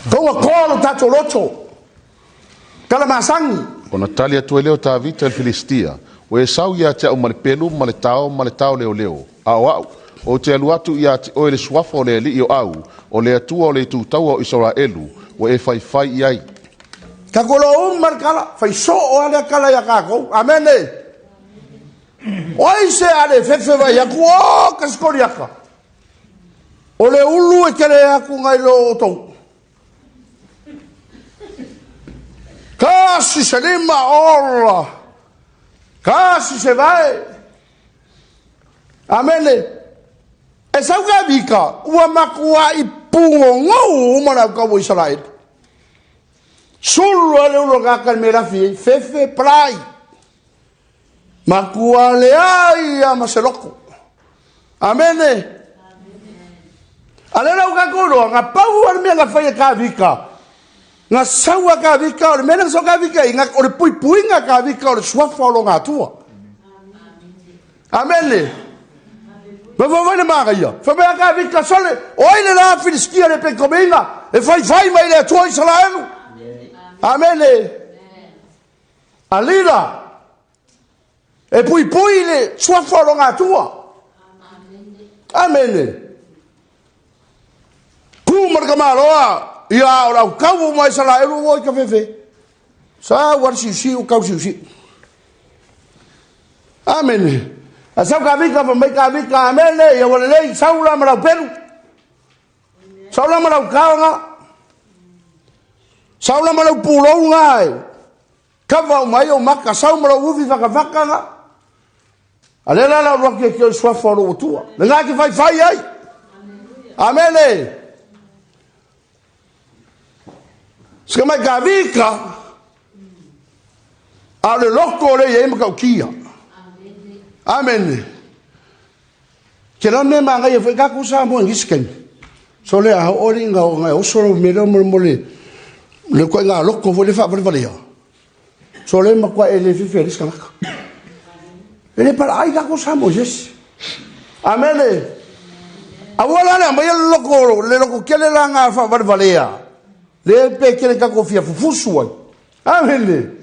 Tonga toa lo tatou loto. Tala masani. Ona tali atu ai lea o Tavita i le Filistia, Ua e sau ia te au ma le pelu, ma le tao, ma le taoleoleo, a o au, ou te alu atu ia te oe i le suafa o le Alii o au, o le Atua o le itutaua o Isaraelu, ua e faifai i ai. Tatou loa uma le tala, fai soo lava lea tala ia tatou. Amene. O ai se a le fefe vai atu, o ka sikoliaka. O le ulu e tele atu nai lo outou. Kasi se lima ola. Kasi se vae. Amene. E sau ka vika, ua makuaʻi pugogou uma le aukau o Isaraelu. Sulu a le ulo kaka le mea lafi ai, fefe palai. Makua leai ia ma se loko. Amene. A le lau kākou loa, nga pau a le mea nga fai e Kāvika, nga sau a Kāvika, o le mea nga sau Kāvika i, nga, o le puipuiga a Kāvika o le suafa o lo Atua. Amene. Ma fai le magaia. Fai mai a Kāvika, sole, o ai le la Filistia le pekomeinga, e fai fai mai le Atua Isaraelu. Amene. Alila, e puipui le suafa o lona Atua. Amene. Ku ma le kamaloa, ia o lau kau mai sa la elu oi ka fefe. Sa war siusiu kau siusiu. Amene. A sau ka vika fa mai ka vika amene ia wale lei sau la ma lau pelu. Sau la ma lau kaoga. Sau la ma lau pulou e. Kava o mai o maka sau ma lau ufi whakawhaka nga. A le la la roki ke o suafa o lou Atua. Le ngā ki whai whai ai. Amene. Sika mai ka vika, a le loko le ia ma kia. Amene. Ke la me ma ngai foi ka ku sa mo ngi sken. So le a o le nga o ngai o so me le mo mo le le ko nga loko fo le fa vale vale ya. So le ma kwa e le fi fe le skanaka. E le pala ai ka ku sa mo yes. Amene. Aua la le mai le loko le loko kele la nga fa vale vale ya. Le pe kele ka ko fia fufusu ai. Amene.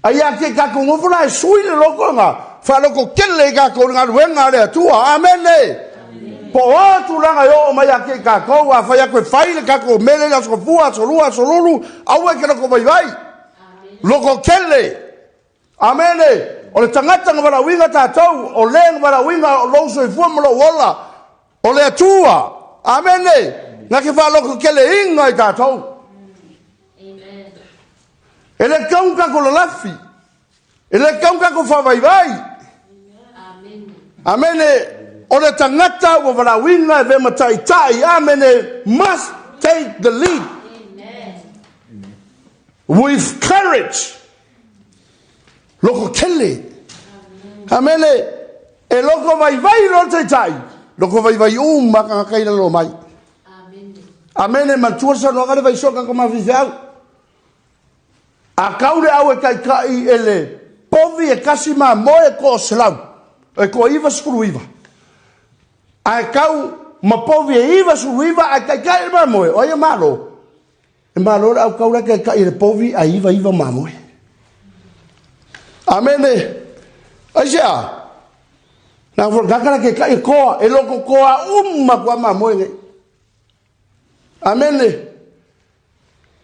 Ai a ke kākou nofo la e sui le loko nga whaaloko kele i kākou le galuega a le Atua. Amene. Po o a tulaga e oo mai ia te i kākou, afai atu e fai le tatou mele i le aso Gafua, aso Lua, aso Lulu, aua e te loko vaivai. Loko kele. Amene. O le tagata na valaauina tatou, o le na valaauina lou soifua ma lou ola, o le Atua. Amene. Na te faalototeleina i tatou. E le tatau ona tatou lalafi. E le tatau ona tatou faavaivai. Amene. O le tagata ua valaauina e avea ma taitai. Amene. Must take the lead. With courage. Loko tele. Amene. E loko vaivai loa le taitai. Loko vaivai uma tagata i lalo mai. Amene. Manatua le saunoaga lea fai soo tatou mafaifeau. A kau le au e taitai e le povi e tasi mamoe e toaselau, e toa-99. Ae kau ma povi e 99 ae taitai e le mamoe, o ai e malo? E malo le au kau la e taitai e le povi ae 99 mamoe. Amene. Aisea? Na fo kaka la taitai e toa, e loko toa uma atu lava mamoe nei. Amene.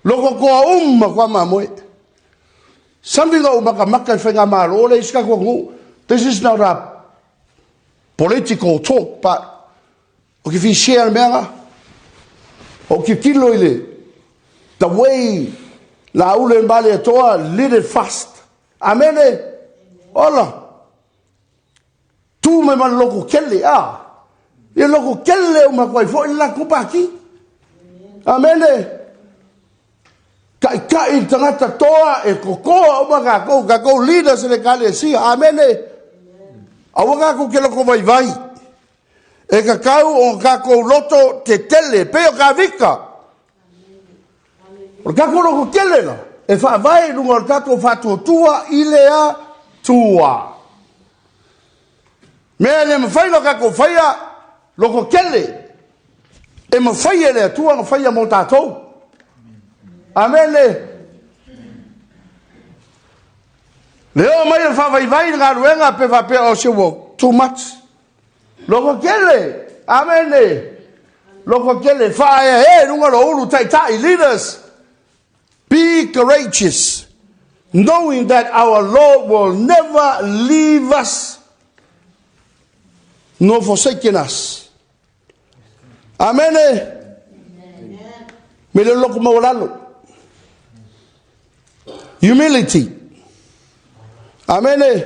Loko toa uma atu lava mamoe. Something o makamaka i faigamalo le isi tatou atunuu. This is not a political talk, but o ke fia share le mea na. O tilotilo i le the way Laauli ma Malietoa lead it fast. Amene. Ola. Tu mai ma le loko tele, a. Ia loko tele uma atu ai foi le latou pati. Amene. Taitai le tagata toa e kokoa uma tatou, tatou leaders i le Ekalesia. Amene. Aua tatou te loko vaivai. E tatau ona tatou loto tetele, pei o Tavita. O le tatou loto tele la, e faavae i luga o le tatou faatuatua i le Atua. Mea e le mafai ona tatou faia, loto tele, e mafai e le Atua ona faia mo tatou. Amene. Le oo mai o le faavaivai i le galuega pe faapea o se ua too much. Loko tele. Amene. Loko tele. Faaeaea i luga lou ulu taitai, leaders. Be courageous, knowing that our Lord will never leave us nor forsaken us. Amene. Me le loko maualalo. Humility. Amene.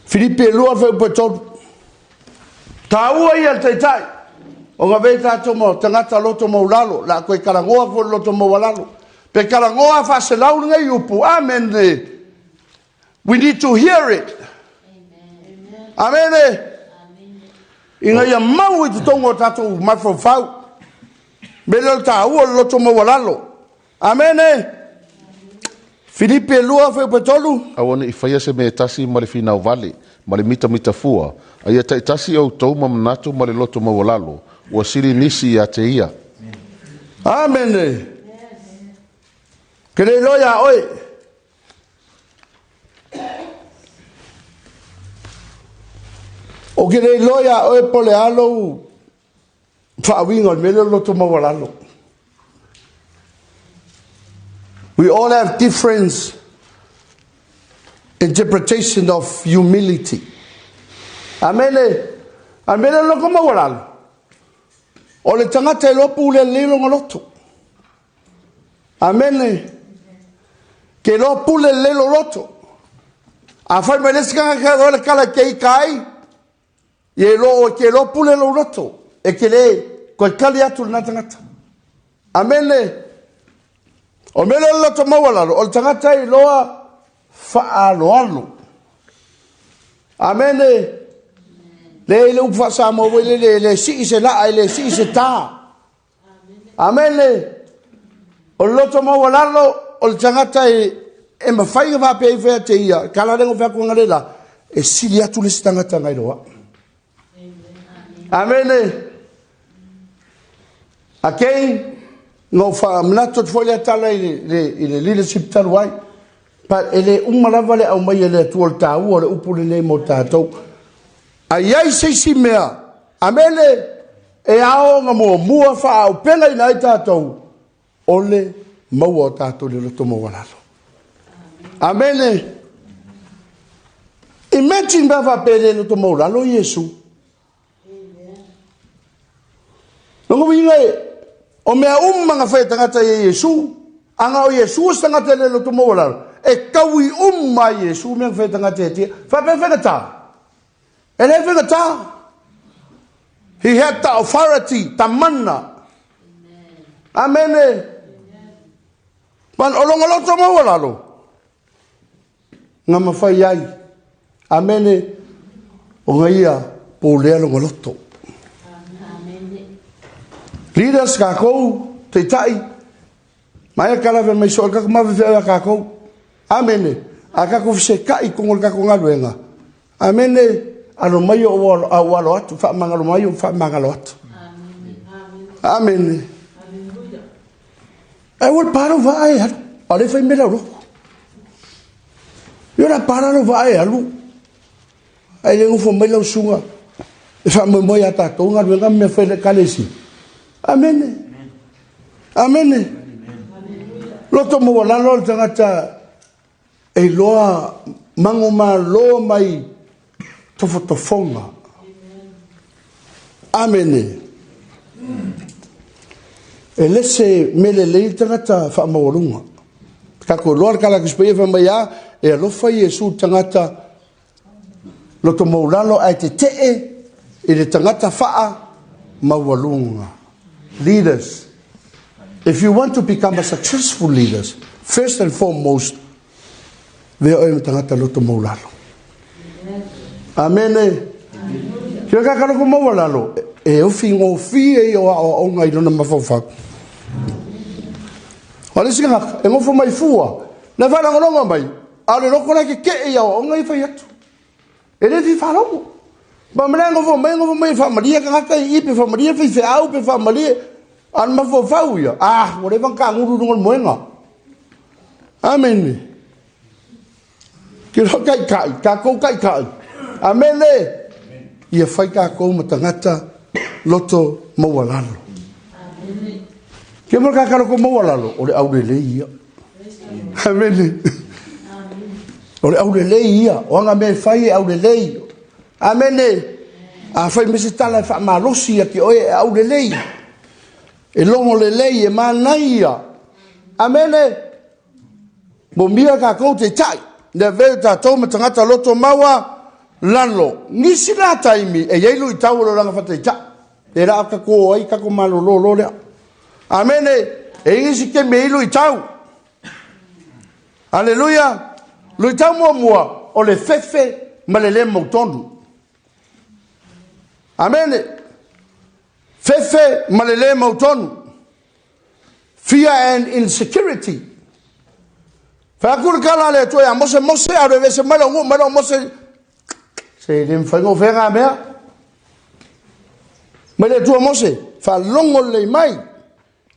Filipi e lua fuaiupu e tolu. Taua ia le taitai. Ona avea tatou ma tagata loto maualalo. La koe talanoa atu i le loto maualalo. Pe talanoa faaselau lenei upu. Amene. We need to hear it. Amene. Ina ia mau i totonu o tatou mafaufau. Me le o le taua o le loto maualalo. Amene. Filipi e lua, fuaiupu e tolu. Aua ne i faia se mea e tasi ma le finau vale, ma le mitamita fua, a ia taitasi outou ma manatu ma le loto maualalo, ua sili nisi ia te ia. Amene. Ke le iloa iā oe. O ke le iloa iā oe po o le a lou faauiga o le mea lea o le loto maualalo. We all have different interpretation of humility. Amene. A mea lea o le loto maualalo, o le tagata e iloa pule lelei lona loto. Amene. Ke iloa pule lelei lou loto. Afai mai le isi tagata e le tala e te ita ai, ia iloa oe ke iloa pule lou loto. E te le toe tali atu lena tagata. Amene. O le mea lea o le loto maualalo, o le tagata e iloa faaaloalo. Amene. Le i le upu faa-Samoa foi lele, e le sii se laa, e le sii se tā. Amene. O le loto maualalo o le tagata e, e mafai ona faapea ifo ia te ia, kala lengo fai atu analeila, e sili atu le isi tagata nai lo au. Amene. Again, Na ou faamanatu atu foi lea tala i le leadership talu ai. But e le uma lava le aumai e le Atua o le taua o le upu lenei mo tatou. A i ai se isi mea, amene, e ao ona muamua faaaupegaina ai tatou, o le maua o tatou i le loto maualalo. Amene. Imagine pe a faapea e le loto maualalo Iesu. Lona uiga e, o mea uma na fai e tagata ia Iesu, ana o Iesu o se tagata e le loto maualalo, e taui uma ai Iesu mea na fai e tagata ia tia. Faapea e faigata? E le faigata. He had the authority, ta mana. Amene. But o lona loto maualalo, na mafai ai. Amene. Ona ia pulea lona loto. Leaders kākou, teitai, mai a kala mai so ka ma fe a kākou. Amene. A kākou fesekai kongo le kākou galuega. Amene. Alo mai o au alo atu, faamagalo mai o faamagalo atu. Amene. Ai ua pala vaa e alu. A le fai mea loku. Ia la pala lo vaa e alu. Ai le nofo mai lau susuga e faamoemoe iā tatou galuega ma mea fai le Ekalesia. Amene. Amene. Loto maualalo le tagata e iloa magomalo mai tofotofoga. Amene. E le se mea lelei le tagata faamaualuga. Tatou iloa le tala a Tusi Paia fai mai a, e alofa Iesu i le tagata loto maulalo ae tetee i le tagata faa maualuga. Leaders, if you want to become a successful leaders, first and foremost, vea oe ma tagata loto maulalo. Amene. Kia ka loto maualalo, e ofi ngofie i o aoaoga i lona mafaufau. O le isi tagata, e nofo mai fua, na faalogologo mai, a o le loko la e keke'e i aoaoga ia fai atu. E le fia faalogo. Ma mea nofo mai, nofo mai e faamalie tagata i i, pe faamalie faifeau, pe faamalie. A o le mafaufau ia, ah, ua leva ona tagulu i luga o le moega. Amene. Ke loa taitai, tatou taitai. Amene. Ia fai tatou ma tagata loto maualalo. Ke mo ka loto maualalo, o le aulelei ia. Amene. O le aulelei ia, o aga mea e fai e aulelei. Amene. A fai me se tala e faamalosi ia te oe e aulelei. E logo lelei, e manaia. Amene. Momia tatou taitai. Le avea tatou ma tagata loto maua lalo. Nisi la taimi e iai luitau o le olaga faataitai. E la tatou o ai tatou malolo loa lea. Amene. E i nisi taimi e iai luitau. Aleluia. Luitau muamua o le fefe ma le le mautonu. Amene. Fefe ma le le mautonu. Fear and insecurity. Fai atu le tala a le Atua ia Mose, Mose, alu e aveese mai lau nuu mai lau Mose. Se le mafai ona ofea na mea. Mai le Atua Mose, faalogo lelei mai.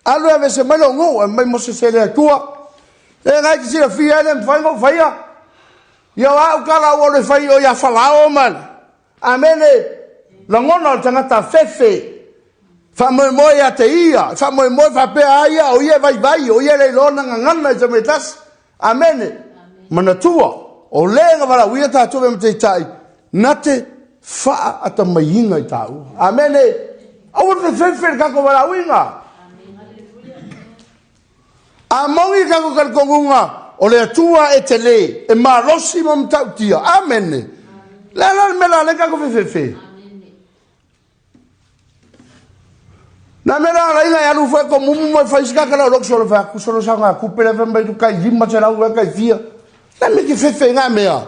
Alu e aveese mai lou nuu, e mai Mose se le Atua. E ngai te silafia e le mafai ona ou faia. Ia o au tala ua le fai o ia Falao ma le. Amene. Lagona o le tagata fefe. Faamoemoe ia te ia. Faamoemoe faapea a ia o ia e vaivai, o ia e le iloa ona gagana i se mea e tasi. Amene. Manatua, o le na valaauina tatou e mataitai, na te faatamaiina i tāua. Amene. Aua le fefefe le tatou valaauina. A moni le tatou talitonuga o le Atua e tele, e malosi ma matautia. Amene. Le a la le mea la le tatou fefefe? Na mea la ala ina e alu foi ko mumu mai fai sika kala lok solo fa ku solo sa nga ku pele fa mai kai lima se lau kai fia. Na me ke fefe nga mea.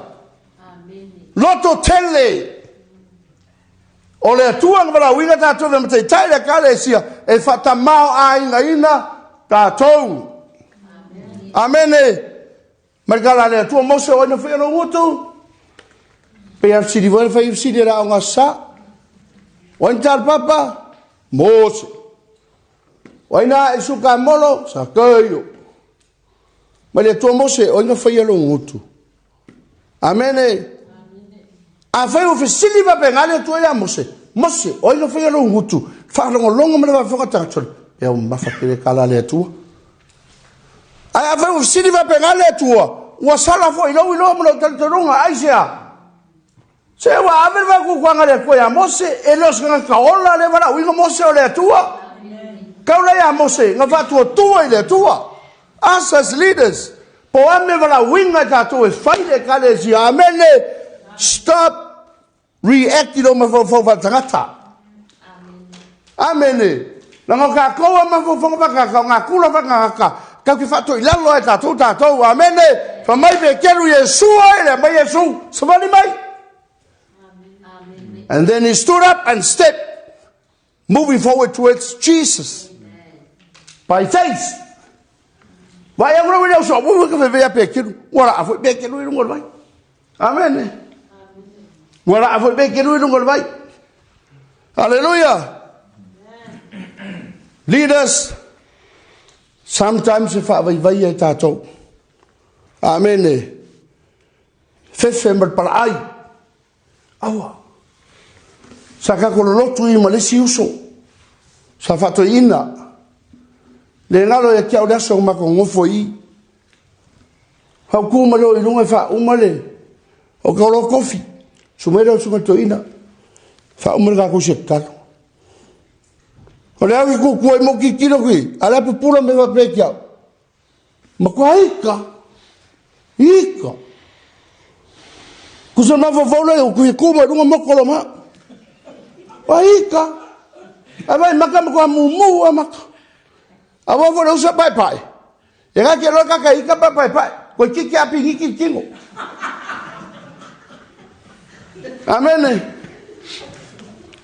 Loto tele. O le Atua na valaauina tatou le mataitai le Ekalesia e faatamaoaigaina tatou. Amene. Mai le tala a le Atua Mose o ai na faia lou gutu. Pei a fesili foi na fai fesili e le aoga sa. O ai na tala papa? Mose. O ai na e suka molo, sa kaio. Ma le Atua Mose, o ai na faia lou gutu? Amene. Afai ua fesili faapena le Atua ia Mose, Mose, o ai na faia lou gutu? Faalogologo ma le faafofoga tagata, e au mamafa tele tala a le Atua. Ae afai ua fesili faapena le Atua, ua sala foi i lou iloa ma lou talitonuga, aisea? Se ua ave le faatuatuaga a le Atua ia Mose, e le o se tagata ola lea e valaauina Mose o le Atua. Kau la ia Mose, na faatuatua i le Atua. Us as leaders, po o a mea valaauina i tatou e fai le Ekalesia. Amene. Stop react i lou mafaufau faaletagata. Amene. Leaga o tatou a mafaufauga faaletagata, o natura faaletagata, tatou te faatoilalo lava e tatou tatou. Amene. Fai mai Peteru, Iesu e, le aumai Iesu, savali mai. And then he stood up and stepped, moving forward towards Jesus. By faith. Vai au lau le uso, ua ka fevea Peteru, ua laa foi Peteru i luga o le vai. Amene. Ua laa foi Peteru i luga o le vai. Hallelujah. Leaders, sometimes e faavaivai ai tatou. Amene. Fefe ma le palaai. Aua. Sa tatou lolotu i ma le isi uso. Sa faatoeaina. Le galo ia te au le aso na matou nonofo i i. Fautu ma leo i luga e faauma le o ka olo kofi. Sumai leo suga toeaina. Faauma le tatou se tatalo. O le au i kukua i mo kikilo ki, a le pupula me faapea ki au. Matua ika. Ika. Kusa mafaufau le o kui ku mai lunga moko lo ma. Wa ika. A vai maka matua mumu a maka. A wa fo le usa pai pai. E ga ke lo ka ka ika pa pai pai. Ko kiki a pingi ki kingo. Amen.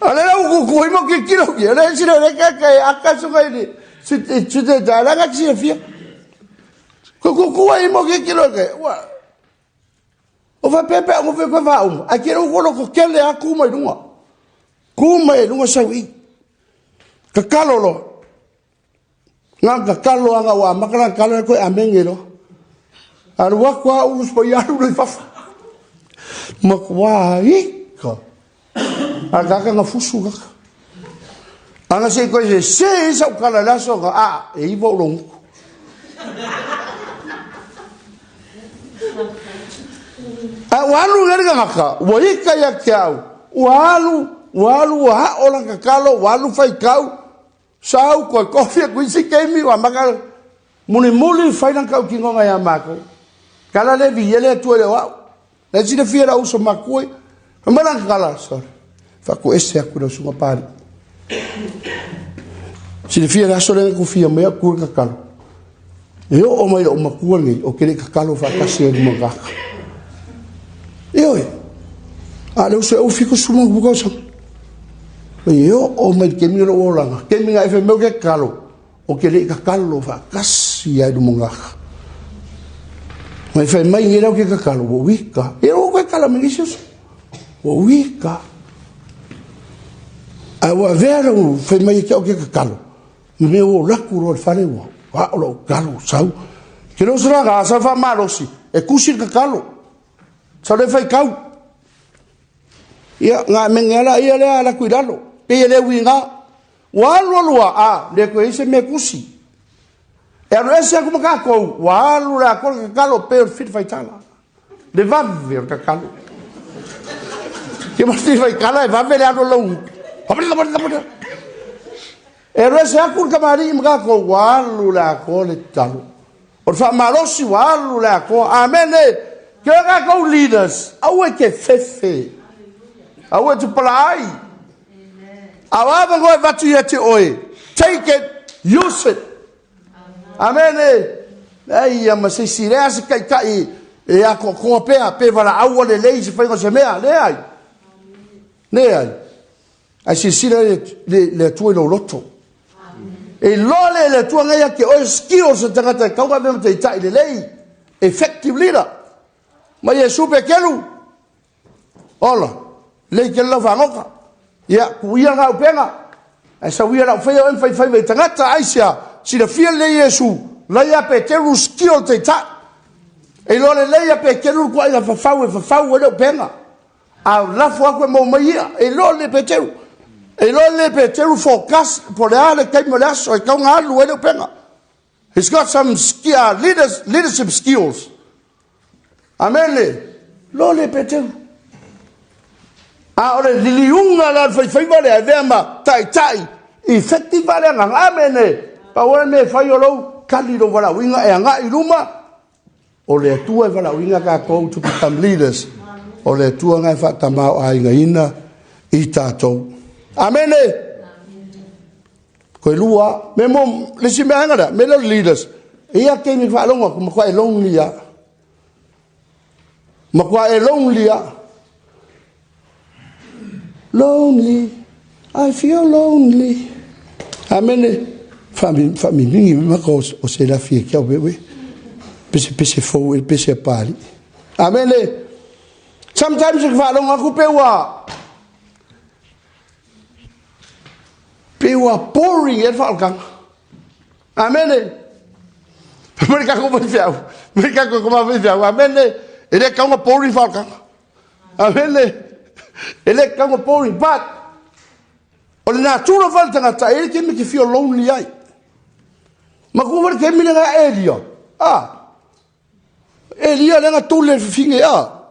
Ale la u ku mo ki kilo ki. Ale si le ka ka aka su ka ni. Si si te ta la ka si fia. Ko ku ku ai mo ki kilo ke. Wa. O fa pepe o fe ko fa um. A ke ro ko ko kele a ku mai lunga. Ku mai lunga sau i. Kakalo lo. Nga kakalo anga wa makala kalo ko amenge lo. Alu aku a ulu spo ialu le fafa. Makwa ika. A kaka nga fusu kaka. Anga se ko se se sa ukala la so ka a e ivo lo. A ua alu ngari ngaka, ua ika ia ke au. Ua alu, ua alu, ua hao la kakalo, ua alu whaikau. Sau koe kofi aku isi keimi ua maka muli muli fai lang kau kingo ngai a mako. Kala le vi ele atu ele wau. Le sile fia la uso makue. Mala kala sorry. Fa ku ese aku la sunga pari. Sile fia la sore ku fia me aku ka kalo. E o mai o makua nei o kele ka kalo fa kasi e mangaka. E oi. A le uso e ufi ko suma buka sa. E o o mai ke mi lo olanga. Ke mi nga e meu ke kalo. O ke le ka kalo fa kasi ai mangaka. Mai fai mai ngi lau ke ka kalo wo wika. E o ke kala mi isi wo wika. A ua vea lau fai mai ke o ke ka kalo. Me o laku ro le fale ua. Wa o lo kalo sau. Ke lo sura ga sa fa malosi. E kusi ka kalo. Sa le fai kau. Ia nga me ngala ia le ala kui lalo. Pe ia le winga. Ua alu alu a le ko ise me kusi. E alu ese aku maka kou. Ua alu la ko ka kalo pe o fit fai tala. Le vave o ka kalo. Ke ma fai kala e vave le alu lau. E alu ese aku le kamali'i ma tatou, ua alu le atoa le tatalo. O le faamalosi ua alu le atoa. Amene. Ke o tatou leaders, aua e te fefe. Aua e tupalaai. A o avanoa e avatu ia te oe. Take it, use it. Amene. Leai ia ma se isi, leai se taitai e atoatoa pea, pe valaau lelei se faiga o se mea. Leai. Leai. Ae silasila le Atua i lou loto. E iloa lea e le Atua ngai ia te oe skills o tagata e tau ave ma taitai lelei. Effective leader. Ma Iesu Petelu. Ola, lei tele lau faagoga. Ia, ku ia ngā upenga. Ae sau ia lau faia oe ma faifaiva i tagata, aisea? Silafia lelei Iesu, la ia Peteru skill taitai. E iloa lelei ia Peteru le tuuaiga fafau e fafau ai le upega. A lafo atu e maua mai ia, e iloa lelei Peteru. E iloa lelei Peteru forecast po o le a le taimi o le aso e tatau ona alu ai le upega. He's got some skill, leadership skills. Amene. Lo le Peteru. A o le liliuga la le faifaiva lea e avea ma taitai effective le agaga. Amene. Pau le mea e fai o lou tali lou valaauina e agai i luma. O le Atua e valaauina tatou to become leaders. O le Atua na e faatamaoaigaina i tatou. Amene. Koe lua, me mo, le isi mea lea, me lea o leaders. Ia taimi faalogo atu, matua e lonely lava. Matua e lonely lava. Lonely, I feel lonely. Amene. Faaminigi mai maka o se lafi e kiau pe pese pese fou e pese a pali. Amene. Sometimes e faalogo atu pe ua pe ua boring e le faaolataga. Amene. Mai kako mai fiau. Mai kako ko mai fiau. Amene. E le kaunga boring faaolataga. Amene. E le kaunga boring but o le natura fa le tagata e le taimi ke feel lonely ai. Ma ku le taimi le nga Elia. Ah. Elia le nga tule fifine ah.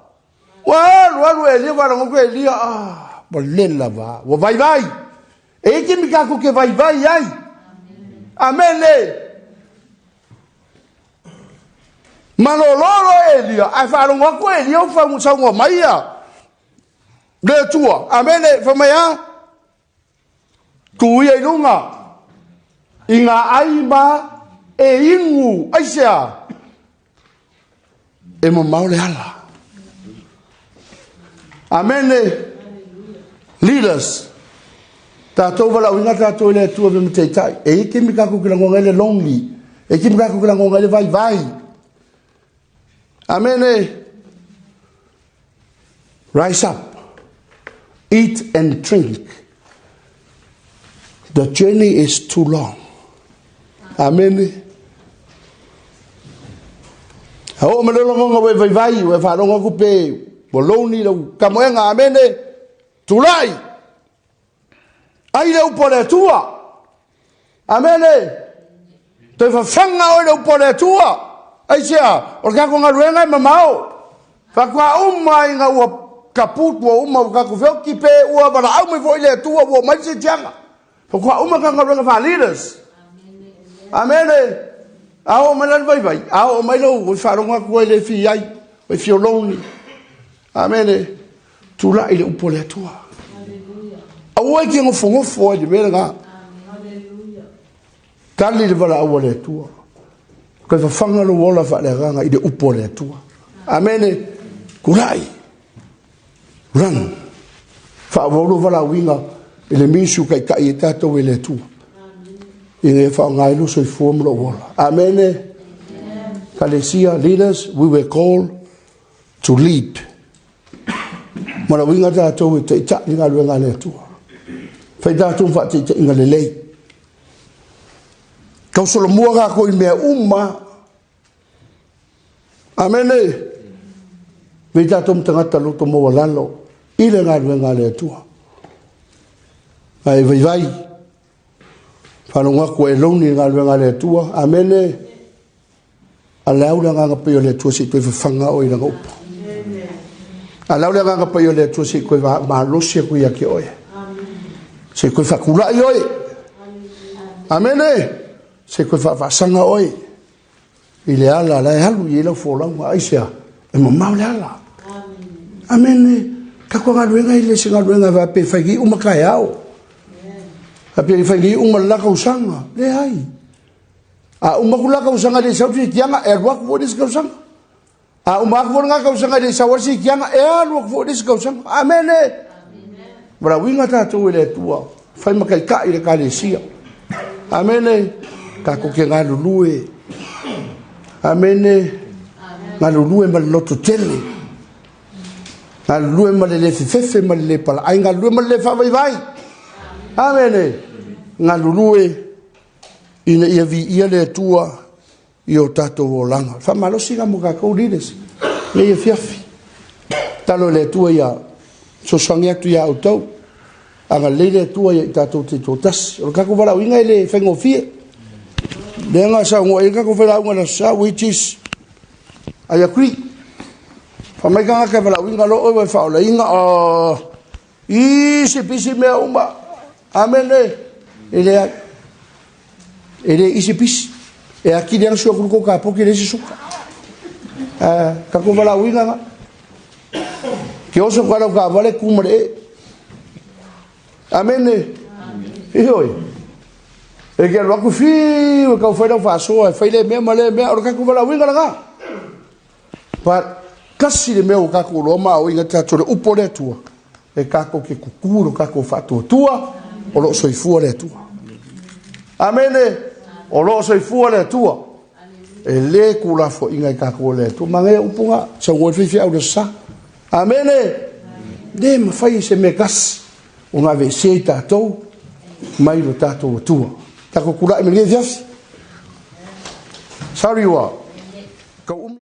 Ua alu alu Elia faalogo atu Elia ah ua lela va. Ua vaivai. E i taimi tatou te vaivai ai. Amene. Malolo Elia, ae faalogo atu Elia ua saunoa mai ia le Atua. Amene, fai mai a? Tu ia i luga i ngā ai ma e inu, aisea? E mamao le ala. Amene. Leaders. Tatou valaauina tatou i le Atua me taitai. E i taimi tatou te lagona ai le lonely. E i taimi tatou te lagona ai le vaivai. Amene. Rise up. Eat and drink. The journey is too long. Amene. A oo mai le lagona ua e vaivai, ua e faalogo atu pe ua lonely lau tamoega. Amene. Tulai. Ai le upu a le Atua. Amene. Toe fafaga oe le upu a le Atua. Aisea, o le tatou galuega e mamao. Faatoa uma ina ua kaput, ua uma ua tatou feoti pe ua valaau mai foi le Atua ua omai le siitiaga. Faatoa uma tatou galuega faa-leaders. Amene. A oo mai la le vaivai, a oo mai lou ua faalogo atu ai le fi ai, ua feel lonely. Amene. Tulai le upu a le Atua. Aua e te nofonofo ai le mea lena. Tali le valaau a le Atua. Toe fafaga lou ola faaleagaga i le upu a le Atua. Amene. Tulai. Run. Faaauau lou valaauina i le ministry ua taitai ai tatou e le Atua. Ina ia faaaoga ai lou soifua ma lou ola. Amene. Kalesia, leaders, we were called to lead. Valaauina tatou e taitai i galuega a le Atua. Fai tatou ma faataitaiga lelei. Tausolomua tatou i mea uma. Amene. Vei tatou ma tagata loto maualalo i le galuega a le Atua. Ae vaivai, faalogo atu e loni le galuega a le Atua. Amene. A le au le agaga paia o le Atua se i toe fafaga oe i lana upu. A le au le agaga paia o le Atua se i toe malosi atu ia te oe. Se i toe faatulai oe. Amene. Se i toe faavaasaga oe i le ala la e alu i ai lau folauga. Aisea? E mamao le ala. Amene. Tatou galuega e le se galuega e faapea e fai nei uma taeao. Faapea e fai nei uma le la tausaga. Leai. A uma atu la tausaga e le i sau se tiaga, e alu atu foi le isi tausaga. A uma atu foi lena tausaga e le i sau ai se tiaga, e alu atu foi le isi tausaga. Amene. Valaauina tatou e le Atua, fai ma taitai i le Ekalesia. Amene. Tatou te galulue. Amene. Galulue ma le loto tele. Galulue ma le le fefefe ma le le palaai, galulue ma le le faavaivai. Amene. galulue ina ia viia le Atua i o tatou olaga. Faamalosi la mo tatou leaders nei afiafi. Tatalo i le Atua ia fesoasoani atu ia outou. Agalelei le Atua ia i tatou taitoatasi. O le tatou valaauina e le faigofie. Lea na saunoa i ai le tatou failauga i le Aso Sa, which is I agree. Fai mai tagata e valaauina loa oe ua e faaolaina, oh, isi pisi mea uma. Amene. E leai. E le isi pisi. E atili ana sui atu ka poki le isi suka. Ah, tatou valaauina na. Ke oso ka lau kaavale ku ma le e. Amene. Ioe. E ke alu atu fiu e kau fai lau faasoa e fai le mea ma le mea o le tatou valaauina lena. But kasi le mea ua tatou iloa ma aoina tatou le upu o le Atua e tatou te kuku lo tatou faatuatua o lo o soifua le Atua. Amene. O lo o soifua le Atua. E le kulafoaiga i tatou e le Atua. Manaia upu na, saunoa ai le faifeau i le Aso Sa. Amene. Le mafai se mea tasi ona aveesea i tatou mai lo tatou Atua. Tatou tulai mai lenei afiafi. Sorry ua tau umi.